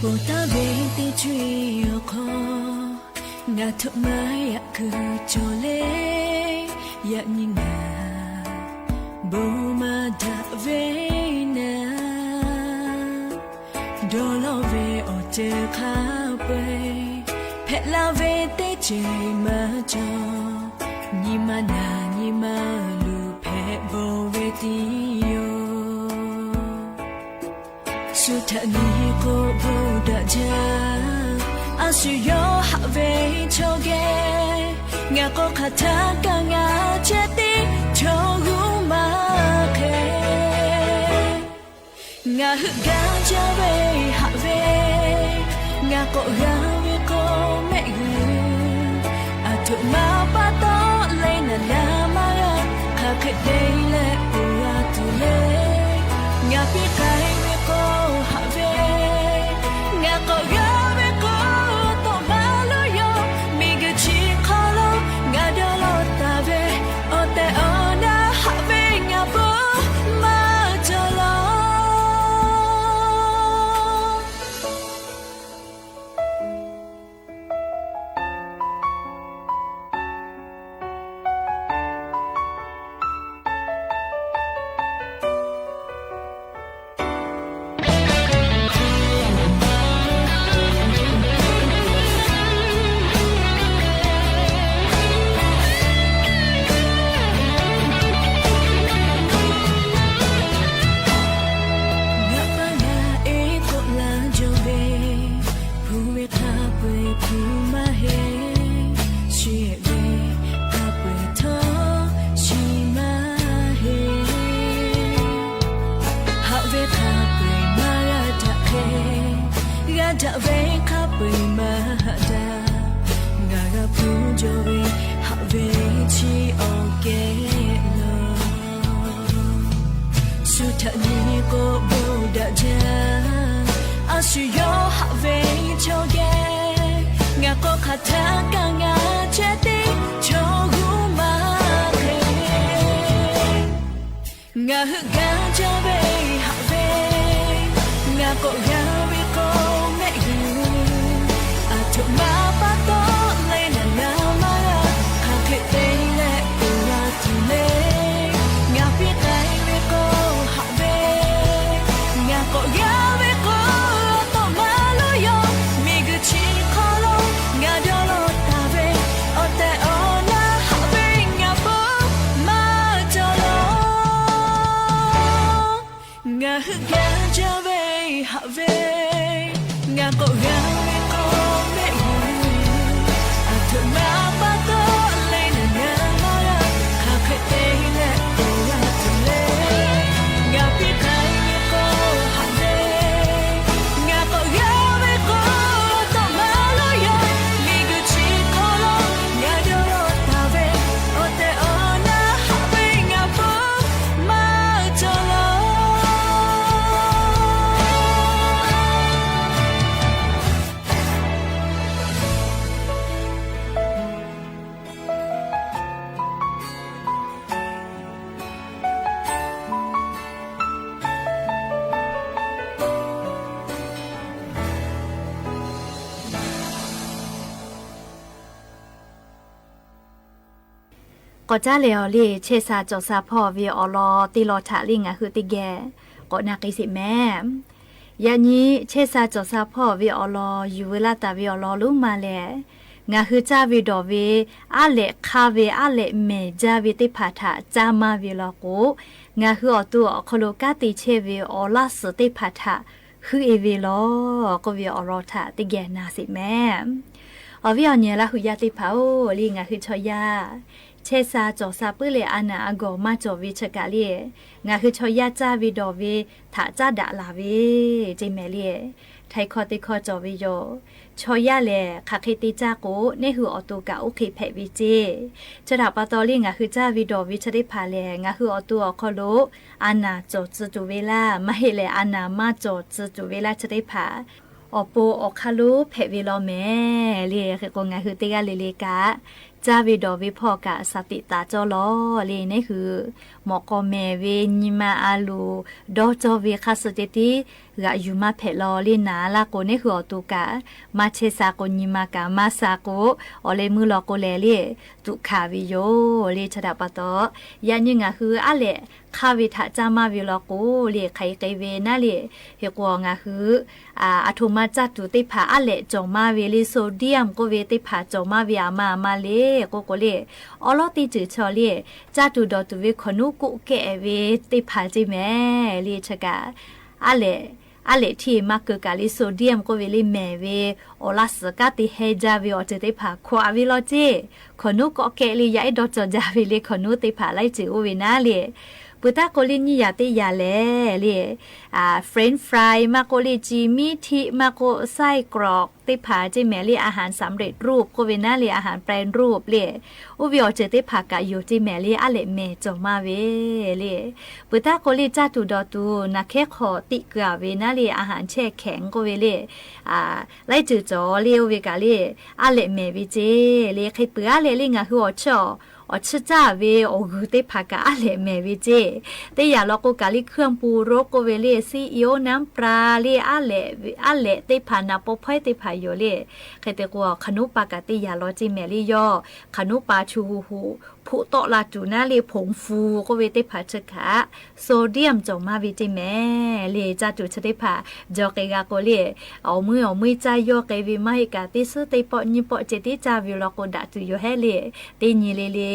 Ponˬ taˍ ve teˇ co-e awˬ hk'aw, ngaˬ htoꞈ ma yaꞈ kuiˬ cawˬ le. Yaꞈ nyi ngaˬ bon maˇ daꞈ ve naˍ, dawˇ lawˇ ve awˬ ceuˬ hk'a peu-eˬ hpehꞈ la ve teˇ ceuˬ maˇ cawˬ. Nyi ma naˍ nyi ma luˬ hpehꞈ bawˬ ve tiˉ yoˬ. Shu htaꞈ nyi k'o bon daꞈ jaˇ. A shu yawˇ haꞈ ve chaw geh, ngaˬ k'o hk'aˬ htaˇ kaꞈ ngaˬ ceh tiˉ chaw g'uˇ maˇ hk'e. Ngaˬ heuˆ gaˇ jaˇ ve haꞈ ve, ngaˬ k'awꞈ g'a ve k'o mehˆ g'uiˬ. Aˬ htoꞈ ma pa taw le naˍ naˍ maˇ g'a, hk'aˬ hk'e te leh ponˬ g'a tuˬ le. Ngaˬ piˇ k'ai ve k'o haꞈ ve, ngaˬ k'awꞈ g'a ve k'o tawˇ maˇ loˇ yaw. Miˬguiˬ chi hk'aw lo ngaˬ dawˇ lawˇ taˍ ve, awˬ tehˬ awˬ na haꞈ ve ngaˬ bon maˇ cawˬ law. Daꞈ ve hk'a peu-eˬ maˇ haꞈ daꞈ, ngaˬ g'a hpuˇ jaw ve haꞈ ve chi awˬ kehˉ nawˬ, shu htaꞈ nyi k'o bon daꞈ jaˇ. A shu yawˇ haꞈ ve chaw geh, ngaˬ k'awꞈ hk'aˬ htaˇ kaꞈ ngaˬ chehˇ teˇ chaw g'uˇ maˇ hk'e. Ngaˬ hui gaˇ jaˇ ve haꞈ ve, ngaˬ k'awꞈ g'a ve k'o mehˆ g'uiˬ, aˬ htoꞈ ma pa taw leh ngaˬ g'a maˇ g'a, hk'aˬ hk'e te leh te g'a tuˬ le. Ngaˬ piˇ k'ai ve k'o haꞈ ve, ngaˬ k'awꞈ g'a ve k'o tawˇ maˇ lo yaw, miˬguiˬ chi hk'aw lo ngaˬ dawˇ law taˍ ve awˬ tehˬ awˬ na haꞈ ve ngaˬ pon maˇ cawˬ law. Ngaˬ hui gaˇ jaˇ ve haꞈ ve, ngaˬ k'awꞈ g'a ve k'o mehˆ g'uiˬ, aˬ htoꞈ ma pa taw leh ngaˬ g'a maˇ g'a, hk'aˬ hk'e te leh te g'a tuˬ le. Ngaˬ piˇ k'ai ve k'o haꞈ ve, ngaˬ k'awꞈ g'a ve k'o tawˇ maˇ lo yaw, miˬguiˬ chi hk'aw lo ngaˬ dawˇ law taˍ ve awˬ tehˬ awˬ na haꞈ ve ngaˬ pon maˇ cawˬ law. K'awꞈ caˉ leh awˬ liˇ chehˇ sha cawˬ sha hpawˇ ve awˬ lawn teˇ lawn htaꞈ liˇ ngaˬ hui teˇ geh k'awꞈ na k'ai sheˍ mehˍ. Yaꞈ nyi chehˇ sha cawˬ sha hpawˇ ve awˬ lawn yuˬ veu laˇ taˍ ve awˬ lawn lonˉ ma lehˬ, ngaˬ hui caˇ ve dawˬ ve aˉ lehꞈ hk'aˇ ve aˉ lehꞈ mehˍ jaˇ ve teˇ hpaˍ htaꞈ caˇ maˇ ve law k'o, ngaˬ hui awˬ to awˬ hk'aw lo kanˉ te chehˇ ve awˬ laˇ suhˍ teˇ hpaˍ htaꞈ heuˆ e ve law k'oˆ ve awˬ lawn htaꞈ teˇ geh na sheˍ mehˍ. Awˬ viˉ awˬ nyi Laˇ huˍ yaˇ teˇ hpaˍ-oˬ, liˇ ngaˬ hui chaw yaˇ chehˇ sha cawˬ sha puiˉ leh a naˍ a gawˬ maˇ cawˬ ve chi kaꞈ liˇ, ngaˬ hui chaw yaˇ caˇ ve dawˬ ve htaꞈ caˉ daꞈ laˬ ve ceˇ mehˍ liˇ. Htaiˍ hkawˇ teˇ hkawˇ cawˬ ve yoˬ. Chaw yaˇ lehˬ hk'aˬ hk'e te caˇ k'o, neˇ hui awˬ to kaꞈ oˇ hk'e hpehꞈ ve ceˇ. Chi htaꞈ pa taw liˇ ngaˬ hui caˇ ve dawˬ ve chi teˇ hpaˍ lehˬ, ngaˬ hui awˬ to awˬ hk'aw lo a naˍ cawˬ tcuh tuˬ ve laˇ, maˇ heˆ lehˬ a naˍ maˇ cawˬ tcuh tuˬ ve laˇ chi teˇ hpaˍ awˬ pon awˬ hk'aˇ lonˉ hpehꞈ ve law mehˍ liˇ. Hk'e k'o ngaˬ hui teˇ g'aˇ le le kaꞈ caˇ ve dawˬ ve hpawˇ kaꞈ shaˍ tiꞈ taˍ cawˇ law liˇ. Neˇ hui mawꞈ k'aw mehˍ ve nyi ma a loˍ dawˇ cawˇ ve hk'a suh ceh tiˉ g'aꞈ yuˬ maˇ hpehꞈ law liˇ. Naˍ laˇ k'o neˇ hui awˬ to kaꞈ maˇ chehˇ sha k'o, nyi ma kaꞈ maˇ sha k'o, awˬ leh meuˇ law k'o lehˬ liˇ tuꞈ hkanˍ ve yoˬ liˇ. Chi htaꞈ pa taw, yaꞈ nyi ngaˬ hui aˉ lehꞈ hk'aˇ ve htaꞈ caˇ maˇ ve law k'o liˇ hk'aˬ hk'e k'ai ve naˉ liˇ. Hk'e k'o ngaˬ hui aˬ htoꞈ ma caˇ tuˬ teˇ hpaˍ aˉ lehꞈ cawˬ maˇ ve liˇ, sodium k'oˆ ve teˇ hpaˍ cawˬ maˇ ve aˬ ma aˬ ma le k'oˆ k'o liˇ, awˉ lawˉ teˇ ceuˬ chaw liˇ caˇ tuˬ dawˬ tuˬ ve hkawnˍ nuˉ k'oˆ kehˆ ve teˇ hpaˍ ceˇ mehˍ liˇ. Chi kaꞈ aˉ lehꞈ, aˉ lehꞈ htiˇ maˇ keu kaꞈ liˇ sodium k'oˆ ve liˇ mehˍ ve awˬ laˇ suhˍ kanˉ te heh jaˇ ve awˬ ceuˬ teˇ hpaˍ hkaw aꞈ ve law ceˇ. Hkawnˍ nuˉ k'awꞈ kehˆ liˇ yaꞈ ehˉ dawˇ cawˬ jaˇ ve liˇ hkawnˍ nuˉ teˇ hpaˍ laiˉ ceuˬ oˇ ve naˉ liˇ. Peuˬ taˇ k'o liˇ nyiˇ yaꞈ teˇ yaꞈ lehˬ liˇ, French fry maˇ k'oˆ liˇ, ci miˉ htiˆ maˇ k'oˆ, ไส้กรอก teˇ hpaˍ ceˇ mehˍ liˇ, อาหารสำเร็จรูป k'oˆ ve naˉ liˇ, อาหารแปรรูป liˇ. Oˇ ve awˬ ceuˬ teˇ hpaˍ kaꞈ yoˬ ceˇ mehˍ liˇ, aˉ lehꞈ mehˍ cawˬ maˇ ve liˇ. Peuˬ taˇ k'o liˇ caˇ tuˬ dawˬ tuˬ naˬ hkehˉ hk'aw tiꞈ keu a ve naˉ liˇ, อาหารแช่แข็ง k'oˆ ve liˇ, laiˉ ceuˬ cawˬ liˇ. Oˇ ve kaꞈ liˇ aˉ lehꞈ mehˍ ve ceˇ liˇ. Hk'e peuˬ aˉ lehꞈ liˇ ngaˬ hui awˬ chiˇ awˬ chiˇ caˇ ve awˬ g'uiˬ teˇ hpaˍ kaꞈ aˉ lehꞈ mehˍ ve ceˇ. Teˇ yaꞈ law k'o kaꞈ liˇ เครื่องปรุงรส k'oˆ ve liˇ, ซีอิ๊ว น้ำปลา liˇ, aˉ lehꞈ teˇ hpaˍ naˍ paw hpawehˇ teˇ hpaˍ yoˬ liˇ. Hk'e te k'o hkawnˍ nuˉ pa kaꞈ teˇ yaꞈ law ceˇ mehˍ liˇ yawˇ. Hkawnˍ nuˉ pa chu hu hu hpoˆ tawˆ la tuˬ naˉ liˇ, ผงฟู k'oˆ ve teˇ hpaˍ chi kaꞈ sodium cawˬ maˇ ve ceˇ mehˍ liˇ. Caˇ tuˬ chi teˇ hpaˍ jaw k'ai g'a k'o liˇ, awˬ meuˇ awˬ meuˇ caˇ yawˇ k'ai ve maˇ heˆ kaꞈ teˇ suhˉ teˇ pawˆ nyiˇ pawˆ ceh tiˉ caˇ ve law k'o daꞈ tuˬ yoˬ hehˉ liˇ. Teˇ nyi le le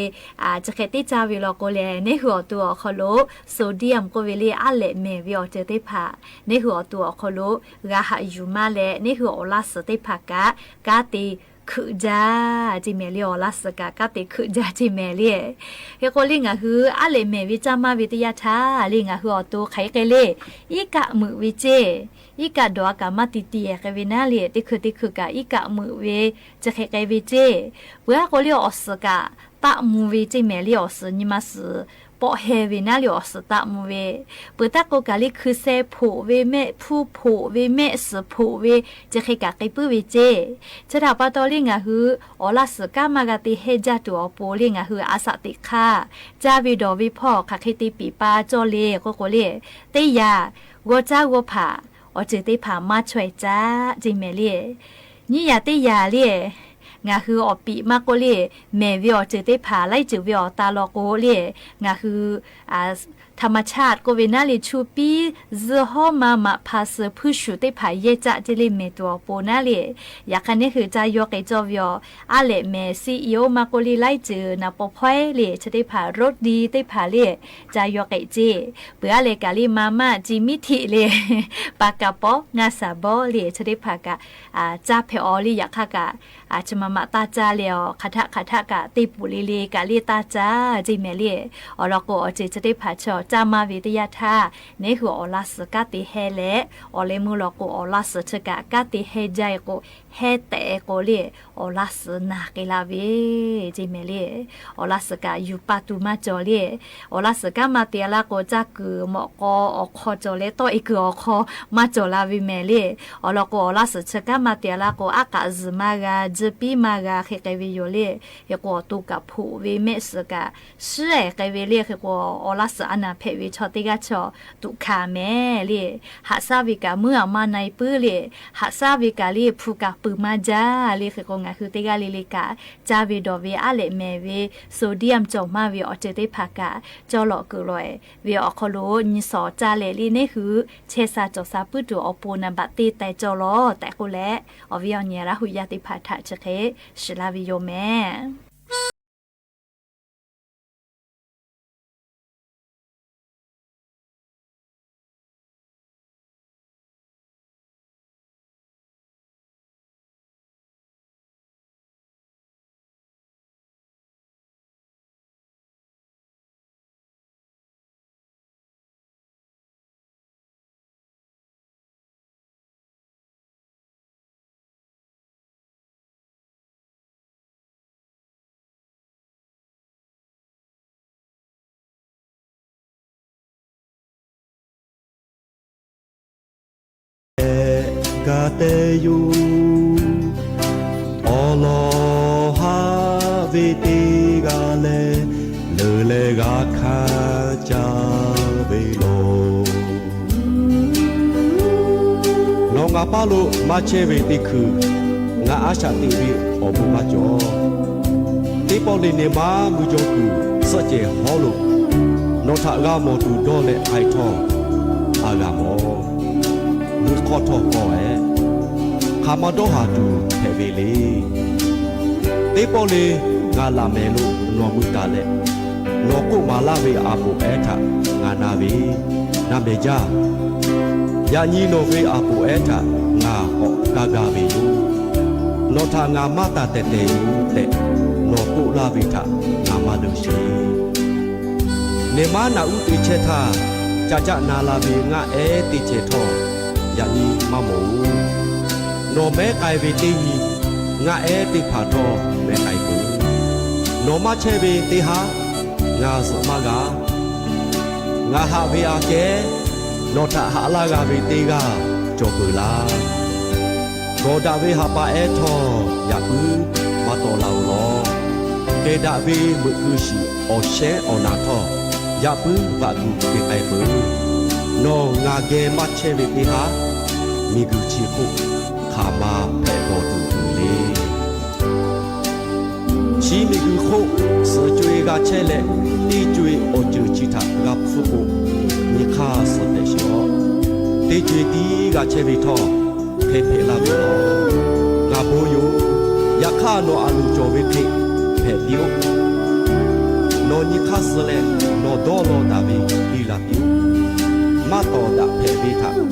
chi hk'e tiˉ caˇ ve law k'o lehˬ, neˇ hui awˬ to awˬ hk'aw lo sodium k'oˆ ve liˇ aˉ lehꞈ mehˍ ve awˬ ceuˬ teˇ hpaˍ neˇ hui awˬ to awˬ hk'aw lo g'a haꞈ yuˬ maˇ leh, neˇ hui awˬ laˇ suhˍ teˇ hpaˍ kaꞈ kanˉ te hkeuꞈ jaˇ ceˇ mehˍ le. Awˬ laˇ suhˍ kaꞈ kanˉ te hkeuꞈ jaˇ ceˇ mehˍ le. Hk'e k'o le ngaˬ hui aˉ lehꞈ mehˍ ve caˇ maˇ ve teˇ yanˇ htaˇ le ngaˬ hui awˬ to hk'aˬ hk'e le, iˉ kaˆ meuꞈ ve ceˇ. Iˉ kaˆ dawˬ a kaꞈ maˇ ti ti k'ai ve naˉ le, teˇ hkui teˇ hkui kaꞈ iˉ kaˆ meuꞈ ve chi hk'e k'ai ve ceˇ. Peuˬ aˉ k'o le awˬ suhˍ kaꞈ taˆ mvuh ve ceˇ mehˍ le. Awˬ suhˍ nyi ma suhˍ pawˆ heh ve naˉ le awˬ suhˍ taˆ mvuh ve. Peuˬ taˇ k'o kaꞈ le hkui sheh hpoꞈ ve, mehˆ hpuˇ hpoꞈ ve, mehˆ suhˍ hpoꞈ ve, chi hk'e kaꞈ k'ai puiˉ ve ceˇ. Chi htaꞈ pa taw le ngaˬ hui awˬ laˇ suhˍ kanˉ maˇ g'a te heh jaˇ tuˬ awˬ pon le ngaˬ hui a shaꞈ teꞈ hk'aˇ, caˇ ve dawˬ ve hpawˇ hk'aˬ hk'e te piˍ pa cawˇ le k'oˆ k'o le, teˇ yanˇ g'aw caˉ g'aw hpaꞈ awˬ ceuˬ teˇ hpaˍ maˇ chaweh caˇ ceˇ mehˍ le. Nyiˇ yanˇ teˇ yanˇ le, ngaˬ hui awˬ piˍ maˇ k'oˆ le, mehˍ ve awˬ ceuˬ teˇ hpaˍ laiˉ ceuˬ ve awˬ ta law k'o le, ngaˬ hui ธรรมชาติ k'oˆ ve naˉ le chu piˇ zuhˇ hawˉ ma maꞈ hpa suh hpuiˇ shuˍ teˇ hpaˍ yehˇ caˆ ceˇ le mehˍ tuˬ awˬ pon naˉ le. Yaꞈ hk'aˇ neˇ hui ca yaw k'ai cawˇ ve awˬ aˉ lehꞈ mehˍ, C E O maˇ k'oˆ le laiˉ ceuˬ naˍ paw hpawehˇ le chi teˇ hpaˍ รถดี teˇ hpaˍ le ca yaw k'ai ceˇ. Peuˬ aˉ leh kaꞈ le ma maˇ ci miˉ htiˆ le pa kaˍ pawˆ ngaˇ shaˍ bawˆ le chi teˇ hpaˍ kaꞈ caˇ hpehꞈ aw le. Yaꞈ hk'aˇ kaꞈ chi ma ma taˇ caˇ le awˬ hk'aˬ htaˆ hk'aˬ htaˆ kaꞈ teˇ puˍ le le kaꞈ le taˇ caˇ ceˇ mehˍ le. Awˬ lawn k'o awˬ ceuˬ chi teˇ hpaˍ chaw caˇ maˇ ve teˇ yanˇ htaˇ, neˇ hui awˬ laˇ suhˍ kanˉ te heh leh, awˬ leh meuˇ law k'o awˬ laˇ suhˍ chi kaꞈ kanˉ te heh jaˇ e k'o, heh tehꞈ e k'o le, awˬ laˇ suhˍ naˬ k'ai la ve ceˇ mehˍ le. Awˬ laˇ suhˍ kaꞈ yuˬ pa tuˬ maˇ cawˬ le. Awˬ laˇ suhˍ kanˉ maˇ te laˇ k'o caˇ kuiˬ mawꞈ k'aw awˬ hk'aw cawˬ leh tawˆ e kuiˬ awˬ hk'aw maˇ cawˬ la ve mehˍ le. Awˬ lawn k'o awˬ laˇ suhˍ chi kanˉ maˇ te laˇ k'o aˉ k'aꞈ zuhˬ maˇ g'a, jiˇ piˉ maˇ g'a hk'e k'ai ve yoˬ le. Hk'e k'o awˬ to kaꞈ hpoꞈ ve mehˆ suhˍ kaꞈ shiˉ e k'ai ve le. Hk'e k'o awˬ laˇ suhˍ a naˍ hpehꞈ ve chaw teˇ g'aˇ chaw tuꞈ hkanˍ mehˍ le. Haꞈ shaˉ ve kaꞈ meuˇ aˬ maˇ na e puiˉ le. Haꞈ shaˉ ve kaꞈ le hpu kaꞈ peuˬ maˇ jaˇ le. Hk'e k'o ngaˬ hui teˇ g'aˇ le le kaꞈ caˇ ve dawˬ ve aˉ lehꞈ mehˍ ve sodium cawˬ maˇ ve awˬ ceuˬ teˇ hpaˍ kaꞈ cawˇ lawꞈ kuiˬ lawꞈ e ve awˬ hk'aw lo nyi shawˍ caˇ leh le neˇ hui chehˇ sha cawˬ sha puiˉ tuˬ awˬ pon naˍ baꞈ teˇ taiˍ cawˇ lawˬ tehꞈ k'oˆ leh, awˬ viˉ awˬ nyi Laˇ huˍ yaˇ teˇ hpaˍ htaꞈ chi hk'e shiˍ laˇ ve yoˬ mehˍ. G'a te yoˬ. Awˬ lawn haˆ ve teˇ g'aˇ lehˬ, leuˬ leh g'a hkanˇ caˇ ve yoˬ. Nawˬ ngaˬ paˇ lo maˇ chehˇ ve teˇ hkui, ngaˬ a shaꞈ teꞈ ve awˬ bon maˇ cawˬ. Teˇ pawˆ le ne maˇ mui jaw kuiˬ suhˆ cehˬ hawˉ lo nawˬ htaꞈ g'a mawˬ tuˬ dawˇ leh k'ai htawˇ, a g'a mawˬ. Mui hk'awˇ htawˇ kawˆ-ehˍ, hk'aˬ ma dawˇ haˍ tuˬ hpehꞈ ve le. Teˇ pawˆ le ngaˬ laꞈ mehˍ lo nawˬ mui taˍ leh, nawˬ k'oˆ maˍ laˇ ve a poˍ ehˉ htaꞈ ngaˬ na ve, na mehˍ jaˇ. Yaꞈ nyi nawˬ ve a poˍ ehˉ htaꞈ ngaˬ k'awꞈ gaˇ gaˇ ve yoˬ. Nawˬ htaꞈ ngaˬ maˇ taˍ tehˬ tehˬ yoˬ tehꞈ nawˬ k'oˆ laˇ ve htaꞈ ngaˬ maˇ leuˬ sheˍ. Nehˬ maˉ naꞈ uˉ te chehˇ htaˇ, ca caˆ na la ve ngaˆ ehˉ teˇ ceh htawˇ, yaꞈ nyi maˇ mawˬ-oˬ. Nawˬ mehˉ k'ai ve teˇ nyi ngaˆ ehˉ teˇ hpaˍ htawˇ mehˉ k'ai peuˬ. Nawˬ maˇ chehˇ ve teˇ haˉ ngaˬ zuhꞈ maˇ g'a. Ngaˬ haꞈ ve aꞈ kehˉ nawˬ htaꞈ haꞈ laˇ g'a ve teˇ g'aˇ cawˬ peuˬ laˇ. Gawˬ daꞈ ve haꞈ pa ehˉ htawˇ yaꞈ puiˉ maˇ tawˆ la-oˬ law. Kehˬ daꞈ ve meuꞈ keu shiˍ awˬ shehnˉ awˬ naˍ htawˇ, yaꞈ puiˉ vaꞈ tuˬ te k'ai peuˬ. Nawˬ ngaˬ geh maˇ chehˇ ve teˇ haˉ, miˬguiˬ chi hk'oˆ hk'aˬ ma hpehꞈ bawˬ tuˬ uiˍ le. Chi miˬguiˬ hk'oˆ suhˍ co-e g'a chehˇ leh, teˇ co-e awˬ ceuˬ chi htaꞈ g'a hpfuhˇ k'o, nyi hk'aˇ suh tehꞈ sheˍ-oꞈ. Teˇ co-e tiˉ g'a chehˇ ve htawˇ, hk'e hpehꞈ laˇ ve yoˬ. Ngaˬ bon yoˬ. Yaꞈ hk'aˇ nawˬ a loˍ cawˬ ve hk'e hpehꞈ piˇ-oˆ. Nawˬ nyi hk'aˇ suh leh nawˬ dawˇ law taˍ ve biˇ la piˇ-oˆ. Maˇ tawˍ daꞈ hpehꞈ ve htaꞈ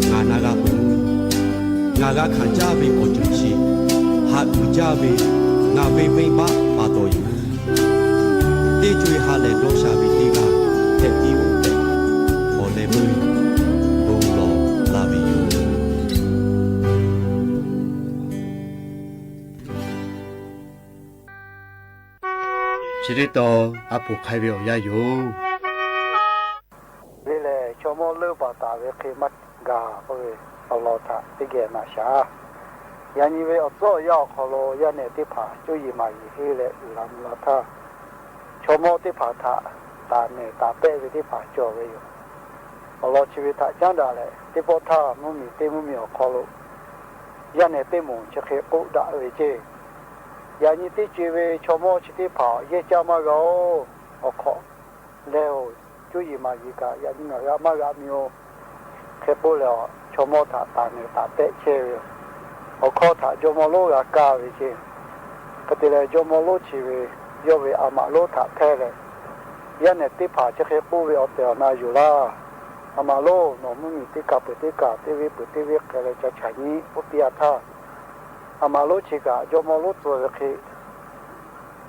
ngaˬ na g'a peuˬ. Ngaˬ g'a hkanˍ caˇ ve awˬ ceuˬ chi, Haꞈ uiˍ jaˇ ve ngaˬ ve venˇbaˆ pa taw yoˬ. Teˇ co-e ha lehˬ dawˇ sha ve teˇ g'aˇ hpehꞈ piˇ-oˆ tehꞈ, awˬ leh meuˇ bon lawˬ la ve yoˬ. Chi teˇ tawn a poˍ hk'ai ve awˬ yanˇ yoˬ. Ve lehˬ, chaw mawˇ leuˆ baˬ taˍ ve hk'e maˇ gaˬ k'oˆ ve awˬ lawn htaꞈ teˇ geh naꞈ shaˍ. Yaꞈ nyi ve awˬ tcuhˉ awˬ yanˇ awˬ hk'aw lo yaˇ nehˬ teˇ hpaˍ cuˇ yiˍ maˍ yiˍ henˇ leh uiˍ la mvuh la htaˇ, chaw mawˇ teˇ hpaˍ htaꞈ taˍ nehˬ taˍ pehˆ ve teˇ hpaˍ cawˬ ve yoˬ. Awˬ lawn chi ve htaꞈ caˉ daꞈ leh, teˇ pawˆ htaˇ mvuhˇ miˬ teˇ mvuhˇ miˬ awˬ hk'aw lo yaˇ nehˬ teˇ moˍ chi hk'e k'oˆ daꞈ ve ceˇ. Yaꞈ nyi teˇ co-e ve chaw mawˇ chi teˇ hpaˍ yehˇ caˇ maˇ g'a-oˬ. Awˬ hk'awꞈ leh-oˬ, cuˇ yiˍ maˍ yiˍ kaꞈ yaꞈ nyi ngaˬ g'a maˇ g'a mi-oˬ. Hk'e k'oˆ leh, chaw mawˇ htaꞈ taˍ nehˬ taˍ pehˆ chehˇ ve yoˬ. Awˬ hkawˇ htaꞈ jawˇ mawˇ lonˉ g'a kaˇ ve ceˇ. Hk'e te leh, jawˇ mawˇ lonˉ chi ve yawˇ ve a maꞈ lonˉ htaꞈ hpehˇ leh, yaˇ nehˬ teˇ hpaˍ chi hk'e k'oˆ ve awˬ tehˬ awˬ na yoˬ laˇ. A maꞈ lonˉ, nawˬ mvuhˇ miˬ teˇ kaˬ peuˬ teˇ kaˬ teˇ venˇ peuˬ teˇ venˇ hk'e leh ca chaꞈ nyi k'oˆ piˇ-a htaˇ, a maꞈ lonˉ chi kaꞈ jawˇ mawˇ lonˉ tcuh ve hk'e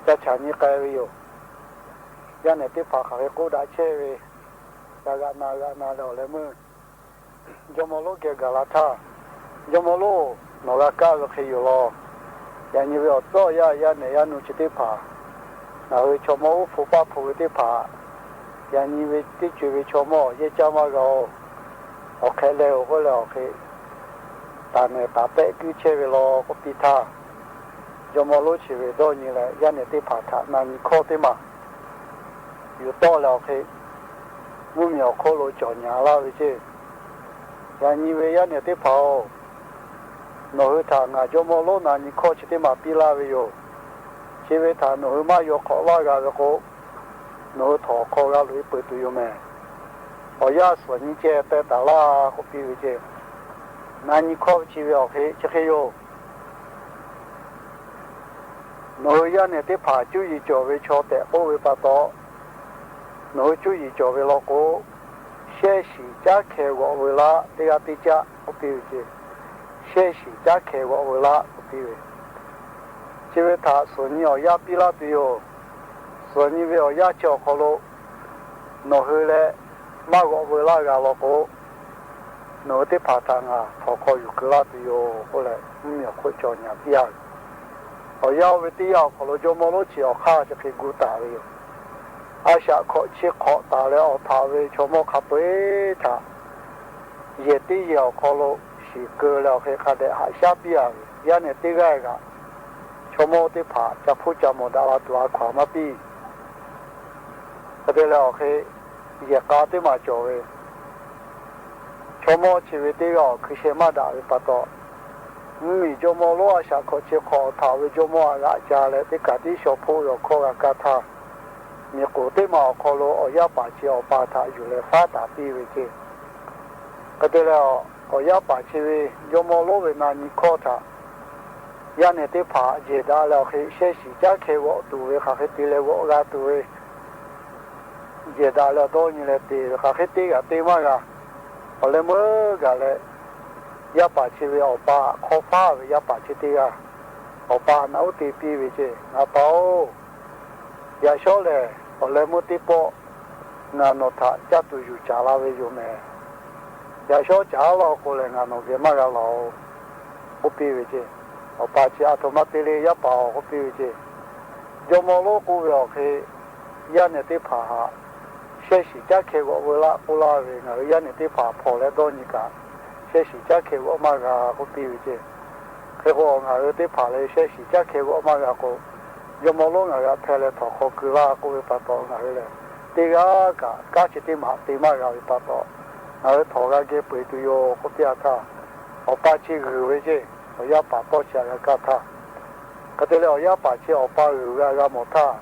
ca chaꞈ nyi k'ai ve yoˬ. Yaˇ nehˬ teˇ hpaˍ hk'aˬ hk'e k'oˆ daꞈ chehˇ ve, g'a g'aꞈ na g'aꞈ na leh awˬ leh meuˇ jawˇ mawˇ lonˉ geh gaˬ la htaˇ, Jawˇ mawˇ lonˉ, nawˬ g'a kaˇ ve hk'e yoˬ law. Yaꞈ nyi ve awˬ tcuhˉ awˬ yanˇ, yaˇ nehˬ yaˇ nu chi teˇ hpaˍ, ngaˬ hui chaw mawˇ uˉ hpu paˇ hpu ve teˇ hpaˍ, yaꞈ nyi ve teˇ co-e ve chaw mawˇ yehˇ caˇ maˇ g'a-oˬ. Awˬ hk'e leh-oˬ k'oˆ leh awˬ hk'e taˍ nehˬ taˍ pehˆ kuiˇ chehˇ ve law k'oˆ piˇ htaˇ, jawˇ mawˇ lonˉ chi ve dawˇ nyi leh yaˇ nehˬ teˇ hpaˍ htaꞈ na nyi hkawˇ teˇ maˬ yuˬ tawˆ leh awˬ hk'e mvuhˇ miˬ awˬ hk'oˆ lo cawˬ nyaˍ laˇ ve ceˇ. Yaꞈ nyi ve yaˇ nehˬ teˇ hpaˍ-oˬ, nawˬ hui htaꞈ ngaˬ jawˇ mawˇ lonˉ na nyi hkawˇ chi teˇ maˬ piˇ laˇ ve yoˬ. Chi ve htaꞈ nawˬ hui maˇ yaw hk'awꞈ laˇ g'a ve k'o, nawˬ hui htawnˍ hk'aw g'a loꞈ-e peuˬ tuˬ yoˬ mehˍ. Awˬ yanˇ suhˍ nyi ceh teh taˍ laˇ k'oˆ piˇ ve ceˇ. Na nyi hkawˇ ve chi ve awˬ hk'e chi hk'e yoˬ. Nawˬ hui yaˇ nehˬ teˇ hpaˍ cuˇ yiˍ cawˬ ve chaw tehꞈ k'oˆ ve pa taw, nawˬ hui cuˇ yiˍ cawˬ ve law k'o, shehˇ shiˍ caˉ hkeh g'awꞈ veu laˇ teˇ g'aˇ teˇ caˆ k'oˆ piˇ ve ceˇ. Shehˇ shiˍ caˉ hkeh g'awꞈ veu laˇ k'oˆ piˇ ve, chi ve htaꞈ suhˍ nyi awˬ yanˇ piˇ laˇ tuˬ yoˬ. Suhˍ nyi ve awˬ yanˇ chi awˬ hk'aw lo nawˬ hui leh maˇ g'awꞈ veu laˇ g'a law k'o, nawˬ hui teˇ hpaˍ htaꞈ ngaˬ htawnˍ hk'aw yuˬ keu laˇ tuˬ yoˬ k'oˆ leh, mvuhˇ miˬ awˬ hk'oˆ cawˬ nyaˍ piˇ-a ve. Awˬ yanˇ oˇ ve teˇ yanˇ awˬ hk'aw lo jawˇ mawˇ lonˉ chi awˬ hk'aˇ chi hk'e gu taˍ ve yoˬ. A shaꞈ hkawꞈ chi hk'awꞈ taˍ leh awˬ htaꞈ ve chaw mawˇ hk'a peu-eˬ htaꞈ yehˬ teˇ yehˬ awˬ hk'aw lo shiˍ keu leh awˬ hk'e hk'a dehꞈ haꞈ shaˉ piˇ-a ve, yaˇ nehˬ teˇ g'aˇ kaꞈ chaw mawˇ teˇ hpaˍ ca hpuˇ ca mawˬ daꞈ la tuˬ a hkaw-anˬ maˇ piˇ. Hk'e te leh awˬ hk'e yehˬ k'a teˇ maˬ cawˬ ve, chaw mawˇ chi ve teˇ g'aˇ awˬ hkui sheh maˇ daꞈ ve pa taw, mvuhˇ miˬ jawˇ mawˇ lonˉ a shaꞈ hkawꞈ chi hk'awꞈ awˬ htaꞈ ve jawˇ mawˇ a g'aꞈ ca leh teˇ kaˬ tiˉ shaw hpoˆ ve awˬ hkawˇ g'a kaˇ htaˇ, miˬ k'oˍ teˇ maˬ awˬ hk'aw lo awˬ yaˇ paˍ chi awˬ pa htaꞈ yuˬ leh faˉ taˍ piˇ ve ceˇ. Hk'e te leh, awˬ yaˇ paˍ chi ve jawˇ mawˇ lonˉ ve na nyi hkawˇ htaꞈ yaˇ nehˬ teˇ hpaˍ jehˬ daꞈ leh awˬ hk'e shehˇ shiˍ caˉ hkeh g'awꞈ tuˬ ve hk'aˬ hk'e te leh g'awꞈ g'a tuˬ ve, jehˬ daꞈ leh awˬ dawˇ nyi leh te ve hk'aˬ hk'e te g'a te maˇ g'a. Awˬ leh meuˇ gaˬ leh, yaˇ paˍ chi ve awˬ pa hk'awˇ faˉ ve yaˇ paˍ chi teˇ g'aˇ, awˬ pa naꞈ uˉ te piˇ ve ceˇ, Ngaˬ pa-oˬ, yaꞈ shawˉ lehˬ awˬ leh meuˇ teˇ pawˆ ngaˬ nawˬ htaꞈ caˇ tuˬ yuˬ caˍ la ve yoˬ mehˍ. Yaꞈ shawˉ caˍ laˇ k'o lehˬ ngaˬ nawˬ geh maˇ g'a laˬ-oˬ k'oˆ piˇ ve ceˇ. Awˬ pa chi, Aˬ htoꞈ ma te le yaˇ paˍ-oˬ k'oˆ piˇ ve ceˇ. Jawˇ mawˇ lonˉ k'oˆ ve awˬ hk'e, yaˇ nehˬ teˇ hpaˍ htaꞈ shehˇ shiˍ caˉ hkeh g'awꞈ veu laˆ k'oˆ laˇ ve, ngaˬ hui yaˇ nehˬ teˇ hpaˍ hpawnˬ leh dawˇ nyi kaꞈ, shehˇ shiˍ caˉ hkeh g'awꞈ maˇ g'a k'oˆ piˇ ve ceˇ. Hk'e k'o, ngaˬ hui teˇ hpaˍ lehˬ shehˇ shiˍ caˉ hkeh g'awꞈ maˇ g'a k'o, jawˇ mawˇ lonˉ ngaˬ hui htaꞈ hpeh leh htawnˍ hk'aw keu laˇ k'oˆ ve pa taw, ngaˬ hui lehˬ teˇ g'aˇ kaꞈ kanˉ chi teˇ maˬ te maˇ g'a ve pa taw, ngaˬ hui htawnˍ g'a geh peu-eˬ tuˬ yoˬ k'oˆ piˇ-a htaˇ, awˬ pa chi g'uiˬ ve ceˇ. Awˬ yaˇ paˍ tawˇ chi htaꞈ g'a kaˇ htaˇ, hk'e te leh awˬ yaˇ paˍ chi awˬ pa g'uiˬ g'a g'a mawˬ htaˇ,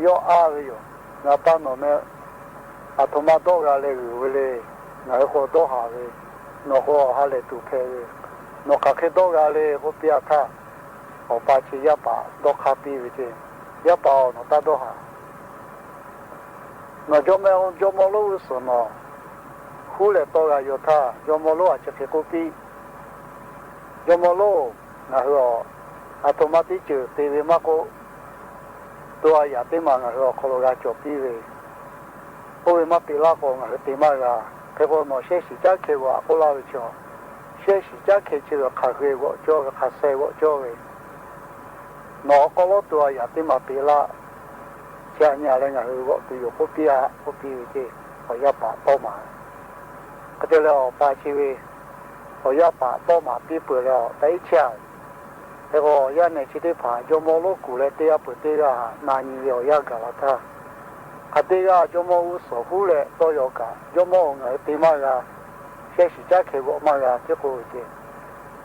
yawˇ a ve yoˬ. Ngaˬ pa nawˬ meh aˬ htoꞈ ma dawˇ g'a leh g'uiˬ ve le. Ngaˬ hui k'o dawˇ haˍ ve, nawˬ k'o awˬ ha lehˬ tuˬ hpehꞈ ve, nawˬ hk'aˬ hk'e dawˇ g'a le k'oˆ piˇ-a htaˇ, awˬ pa chi yaˇ paˍ dawˇ hk'aˇ piˇ ve ceˇ. Yaˇ paˍ-oˬ, nawˬ taˇ dawˇ haˍ. Nawˬ jawˇ meh jawˇ mawˇ lonˉ g'uˇ suhˍ nawˬ huˉ leh tawˇ g'a yaw htaˇ, jawˇ mawˇ lonˉ a chi hk'e k'oˆ piˇ. Jawˇ mawˇ lonˉ-oˬ, ngaˬ hui awˬ Aˬ htoꞈ ma teˇ ceuˬ te ve maˇ k'oˆ, to a yaꞈ teˇ maˬ ngaˬ hui awˬ hk'aw lo g'a cawˬ piˇ ve, oˇ ve maˇ peꞈ laˇ k'o ngaˬ hui te maˇ g'a. Hk'e k'o nawˬ shehˇ shiˍ caˉ hkeh g'awꞈ k'oˆ laˇ ve chaw, shehˇ shiˍ caˉ hkeh chi ve hk'aˬ hui g'awꞈ cawˇ ve, hk'aˬ sheh g'awꞈ cawˇ ve, nawˬ awˬ hk'aw lo to a yaꞈ teˇ maˬ peꞈ laˇ. Chi aꞈ nyi a leh ngaˬ hui g'awꞈ tuˬ yoˬ k'oˆ piˇ a k'oˆ piˇ ve ceˇ. Awˬ yaˇ paˍ tawˇ maˍ, hk'e te leh awˬ pa chi ve awˬ yaˇ paˍ tawˇ maˍ piˇ peuˬ leh awˬ ta iˉ chehˇ a. Hk'e k'o yaˇ nehˬ chi teˇ hpaˍ jawˇmawˇ lonˉ kuˬ leh teˇ g'aˇ peuˬ teˇ g'aˇ na nyi ve awˬ yanˇ gaˬ la htaˇ, hk'aˬ teˇ g'aˇ jawˇmawˇ g'uˇ suhˍ huˉ leh tawˇ yaw kaꞈ, jawˇmawˇ-oˬ, ngaˬ hui te maˇ g'a. Shehˇ shiˍ caˉ hkeh g'awꞈ maˇ g'a tiˉ k'oˆ ve ceˇ.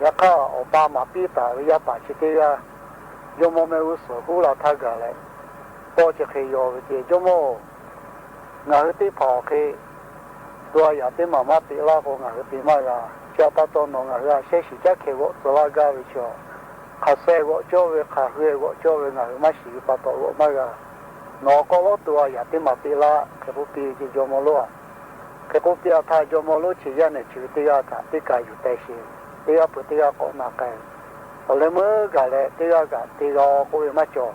Yaꞈ hk'aˇ awˬ pa maˍ piˇ taˍ ve yaˇ paˍ chi teˇ g'aˇ jawˇmawˇ mehˆ g'uˇ suhˍ huˉ la htaˇ gaˬ leh, tawˇ chi hk'e yaw ve ceˇ, Jawˇmawˇ-oˬ, ngaˬ hui teˇ hpaˍ awˬ hk'e to a yaꞈ teˇ maˬ maˇ peꞈ laˇ k'o ngaˬ hui te maˇ g'a. Chi htaꞈ pa taw nawˬ ngaˬ hui htaꞈ shehˇ shiˍ caˉ hkeh g'awꞈ tcuh laˇ gaˇ ve chaw, hk'aˬ sheh g'awꞈ cawˇ ve, hk'aˬ hui g'awꞈ cawˇ ve ngaˬ hui maˇ shiˍ ve pa taw g'awꞈ maˇ g'a. Nawˬ awˬ hk'aw lo to a yaꞈ teˇ maˬ peꞈ laˇ hk'e k'oˆ piˇ ve ceˇ jawˇmawˇ lonˉ-a. Hk'e k'oˆ piˇ a htaˇ jawˇmawˇ lonˉ chi yaˇ nehˬ chi ve teˇ g'aˇ htaꞈ teˇ kaˬ yuˬ teh sheˍ, teˇ g'aˇ peuˬ teˇ g'aˇ k'awꞈ na k'ai. Awˬ leh meuˇ gaˬ leh teˇ g'aˇ kaꞈ te g'a-o k'oˆ ve maˇ cawˬ.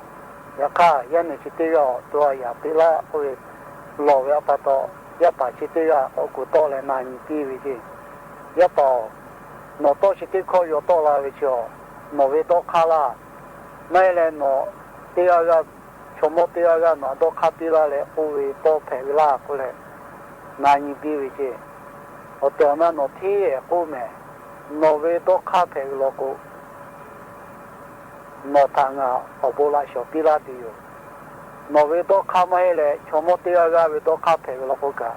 Yaꞈ hk'aˇ yaˇ nehˬ chi teˇ g'aˇ awˬ to a yaꞈ peꞈ laˇ k'oˆ ve lawˬ ve a pa taw, yaˇ paˍ chi teˇ g'aˇ k'awꞈ kuˬ tawˆ leh na nyi piˇ ve ceˇ. Yaˇ paˍ-oˬ, nawˬ tawˇ chi teˇ hkawˇ yaw tawˆ la ve chi-a, nawˬ ve dawˇ hk'aˇ laˇ. Maˇ heˆ leh nawˬ teˇ g'aˇ g'aˇ, chaw mawˇ teˇ g'aˇ g'aˇ nawˬ htaꞈ dawˇ hk'aˇ piˇ laˇ leh k'oˆ ve tawˇ hpehꞈ ve laˇ k'oˆ leh na nyi piˇ ve ceˇ. Awˬ tehˬ awˬ na nawˬ hteˇ ehˍ k'oˆ mehˍ. Nawˬ ve dawˇ hk'aˇ hpehꞈ ve law k'o, nawˬ htaꞈ ngaˬ awˬ bon laꞈ shawˍ piˇ laˇ tuˬ yoˬ. Nawˬ ve dawˇ hk'aˇ maˇ heˆ leh chaw mawˇ teˇ g'aˇ g'aˇ ve dawˇ hk'aˇ hpehꞈ ve law k'o kaꞈ,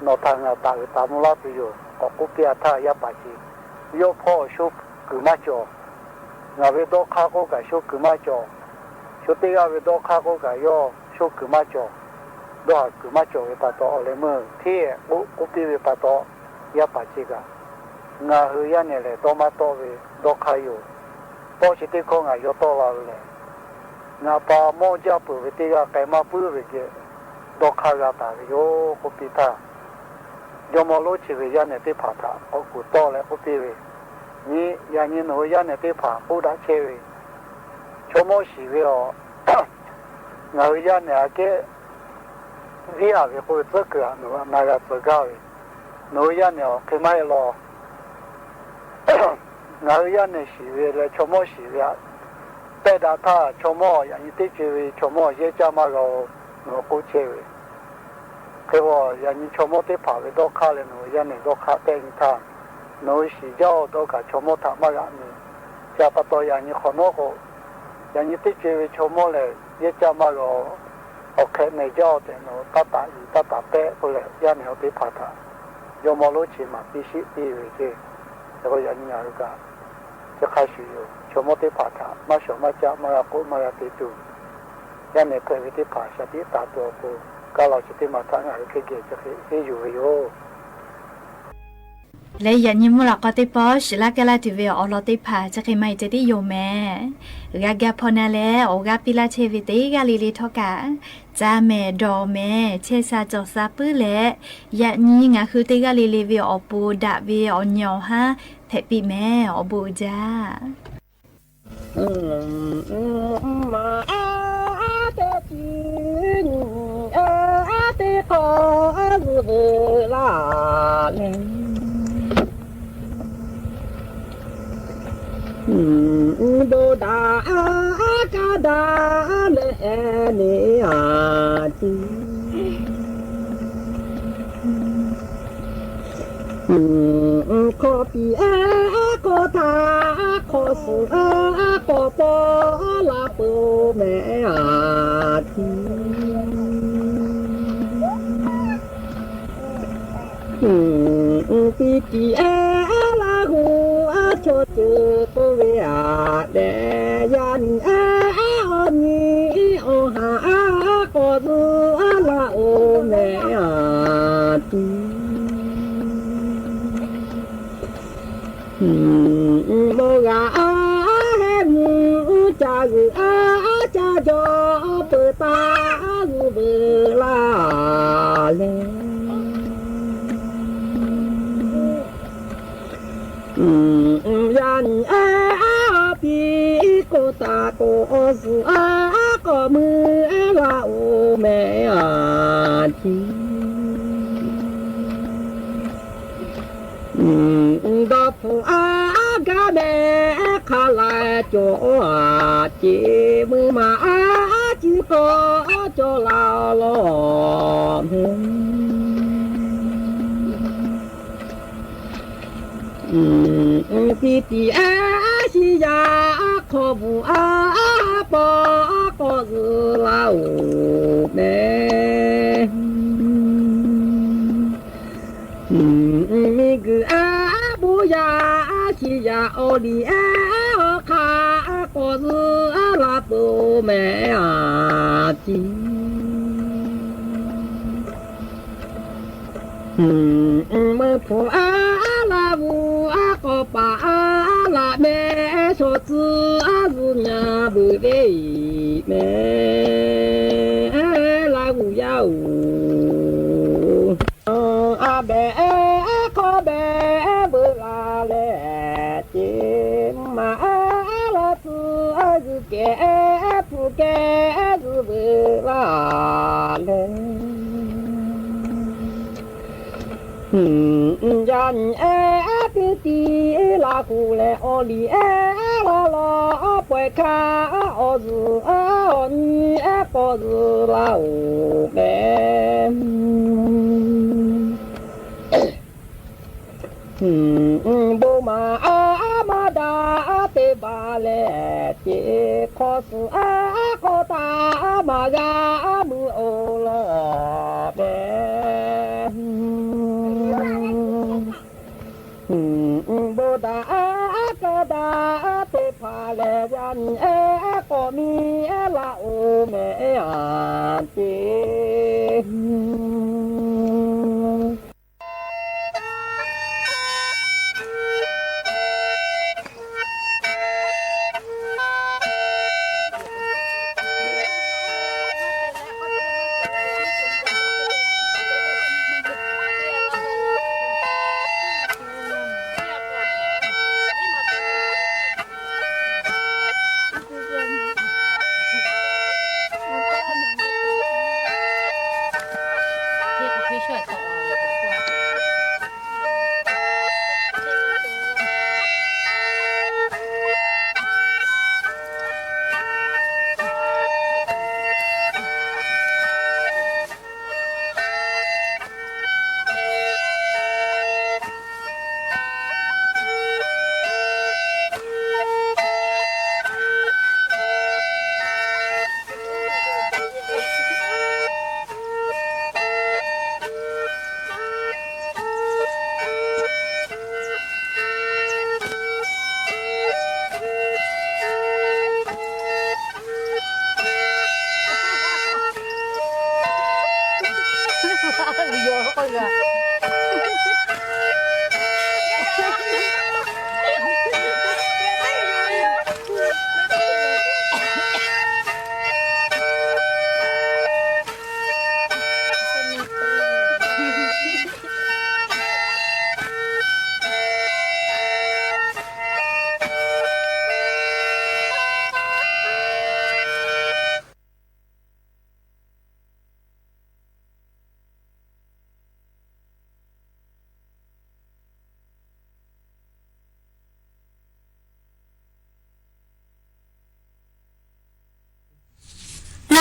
nawˬ htaꞈ ngaˬ taˍ uiˍ taˍ mvuh laˇ tuˬ yoˬ k'awꞈ k'oˆ piˇ a htaˇ, yaˇ paˍ chi yawˇ hpawˇ sho kuiˬ maˇ cawˬ. Ngaˬ ve dawˇ hk'aˇ k'oˆ kaꞈ sho kuiˬ maˇ cawˬ. Sho teˇ g'aˇ ve dawˇ hk'aˇ k'oˆ kaꞈ yawˇ sho kuiˬ maˇ cawˬ. Dawˇ haˍ kuiˬ maˇ cawˬ ve pa taw, awˬ leh meuˇ hteˇ ehˍ k'oˆ k'oˆ piˇ ve pa taw, yaˇ paˍ chi kaꞈ, ngaˬ hui yaˇ nehˬ lehˬ dawˇ maˇ tawˆ ve dawˇ hk'aˇ yoˬ. Tawˇ chi teˇ hkawˇ ngaˬ yaw tawˆ la ve lehˬ, ngaˬ pa mawˇ jaˇ peuˬ ve teˇ g'aˇ k'ai maˇ puiˉ ve geh dawˇ hk'aˇ g'a taˍ ve yoˬ k'oˆ piˇ htaˇ, jawˇmawˇ lonˉ chi ve yaˇ nehˬ teˇ hpaˍ htaꞈ k'awꞈ kuˬ tawˆ leh k'oˆ piˇ ve, Nyi, yaꞈ nyi nawˬ hui yaˇ nehˬ teˇ hpaˍ k'oˆ daꞈ chehˇ ve, chaw mawˇ shiˍ ve awˬ, ngaˬ hui yaˇ nehˬ aꞈ kehˉ viˉ a ve k'oˆ ve tcuhˉ kuiˬ htaꞈ nawˬ hui na g'a tcuh gaˇ ve, nawˬ hui yaˇ nehˬ awˬ hk'e maˇ heˆ law. Ngaˬ hui yaˇ nehˬ shiˍ ve leh chaw mawˇ shiˍ ve htaꞈ pehˇ daꞈ htaˇ, chaw mawˇ yaꞈ nyi teˇ co e ve chaw mawˇ yehˇ caˇ maˇ g'a-oˬ, nawˬ hui k'oˆ chehˇ ve. Hk'e k'o, yaꞈ nyi chaw mawˇ teˇ hpaˍ ve dawˇ hk'aˇ leh nawˬ hui yaˇ nehˬ dawˇ hk'aˇ tehˆ nyi htaˇ, nawˬ hui shiˍ jaˇ-oˬ dawˇ kaꞈ chaw mawˇ htaꞈ maˇ g'a meh. Chi htaꞈ pa taw yaꞈ nyi hk'awꞈ nawˉ k'o, yaꞈ nyi teˇ co e ve chaw mawˇ lehˬ yehˇ caˇ maˇ g'a-oˬ, awˬ hk'e meh jaˇ-oˬ tehꞈ nawˬ hui taˇ taˍ yuˬ taˇ taˍ pehˆ k'oˆ leh, yaˇ nehˬ teˇ hpaˍ htaꞈ jawˇmawˇ lonˉ chi maˍ piˇ sheˆ piˇ ve ceˇ. Hk'e k'o yaꞈ nyi ngaˬ hui kaꞈ chi hk'a shuˍ yoˬ. Chaw mawˇ teˇ hpaˍ htaꞈ maˇ shawˍ maˇ caˆ maˇ g'a k'oˆ maˇ g'a te tuˬ, yaˇ nehˬ hpehꞈ ve teˇ hpaˍ shaˍ tiꞈ taˍ tuˬ awˬ pon, kaˇ la chi teˇ maˬ htaꞈ ngaˬ hui hk'e geh chi hk'e henˇ yuˬ ve yoˬ. Leh yaꞈ nyi mvuhˇ laꞈ k'aw teˇ pawˆ shiˍ laˇ kehˉ laˇ tuˬ ve awˬ lawn teˇ hpaˍ chi hk'e maˇ heˆ ceh tiˉ yoˬ mehˍ. G'a ga hpaw na leh awˬ g'aˇ piˇ laˇ chehˇ ve teˇ g'aˇ le le htawˇ kaꞈ, ca mehˍ dawˬ mehˍ chehˇ sha cawˬ sha puiˉ leh, yaꞈ nyi ngaˬ hui teˇ g'aˇ le le ve awˬ pon daꞈ ve awˬ nyi awˬ haˉ hpehꞈ piˇ mehˍ. Awˬ bon uiˍ jaˇ. Bon daꞈ kaˇ daꞈ leh nehˬ a tiˉ hk'aw piˇ a hk'aw htaˇ hk'aw suhˍ a hk'aw paw laˇ peuˬ mehˍ a tiˉ. Piˇ tiꞈ a Laˇ hu a chaw ceuˬ k'oˆ ve a dehꞈ, yaˇ nyi a awˬ nyi awˬ haˍ a k'awꞈ zuhˆ a laˇ oˬ mehˍ a tiˉ. Mawˇ g'a a heh mvuh ca g'uiˬ a ca jaw peuˬ taˍ g'uiˬ veuꞈ laˇ leh, yaˇ nyi a piˇ k'oˆ taˍ k'o, awˬ zuhˬ aˉ k'awꞈ mui laˇ oˬ mehˍ aˍ tiˉ. Dawˇ hpfuhˇ aˉ gaˇ mehˍ hk'a lehˬ cawˬ aˍ ceˬ, mui ma aˉ ciˉ k'awꞈ cawˬ la lawˬ mehˍ. Tiˉ tiˉ aˉ shiˍ yaˇ hk'aw bvuhꞈ aˉ paw k'awꞈ zuhˬ laˇ oˬ mehˍ. Miˬ guiˬ aˉ bon yaˇ aˉ shiˍ yaˇ awˬ liˇ ehˉ awˬ hk'aˇ k'awꞈ zuhˬ aˉ la peuˬ mehˍ aˍ tiˉ. Meuˇ hpfuhˇ aˉ laˇ vuˬ aˉ k'awꞈ paˍ aˉ laꞈ mehˍ, shaw tcuh aˉ zuhˬ nyaˇ beuꞈ ve mehˍ. Laˇ vuˬ yaˇ oˬ, a behˬ hk'aw behˬ veuꞈ la leh, ceˬ maˍ aˉ laˇ tcuh aˉ zuhˬ kehˬ hpfuhˇ kehˬ zuhˬ veuꞈ la leh, yaˇ nyi ehˉ piˇ tiˉ laˇ k'oˆ leh, awˬ liˇ ehˉ laˇ law pawehˇ hkanˇ, awˬ zuhˬ aˉ awˬ nyi ehˉ k'awꞈ zuhˬ laˇ oˬ mehˍ. Bon maˍ aˉ maˇ daꞈ teˇ hpaˍ lehˬ, ceˬ hk'aw suhˍ aˉ k'awꞈ taˍ maˍ g'a mui oˬ law mehˍ. Bon daꞈ aˉ kaˇ daꞈ teˇ hpaˍ lehˬ, yaˇ nyi ehˉ k'awꞈ miˇ ehˉ laˇ oˬ mehˍ aˍ ceˬ.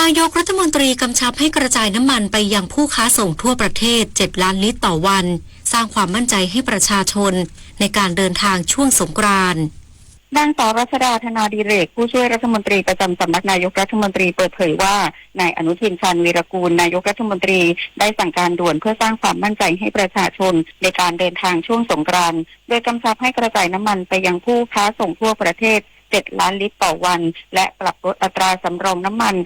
นายกรัฐมนตรีกำชับให้กระจายน้ำมันไปยังผู้ค้าส่งทั่วประเทศ เจ็ดล้านลิตรต่อวัน สร้างความมั่นใจให้ประชาชนในการเดินทางช่วงสงกรานต์ นางสาวรัชดา ธนาดิเรก ผู้ช่วยรัฐมนตรีประจำสำนักนายกรัฐมนตรีเปิดเผยว่า นายอนุทิน ชาญวีรกูล นายกรัฐมนตรี ได้สั่งการด่วนเพื่อสร้างความมั่นใจให้ประชาชนในการเดินทางช่วงสงกรานต์ โดยกำชับให้กระจายน้ำมันไปยังผู้ค้าส่งทั่วประเทศ เจ็ดล้านลิตรต่อวัน และปรับลดอัตราสำรองน้ำมัน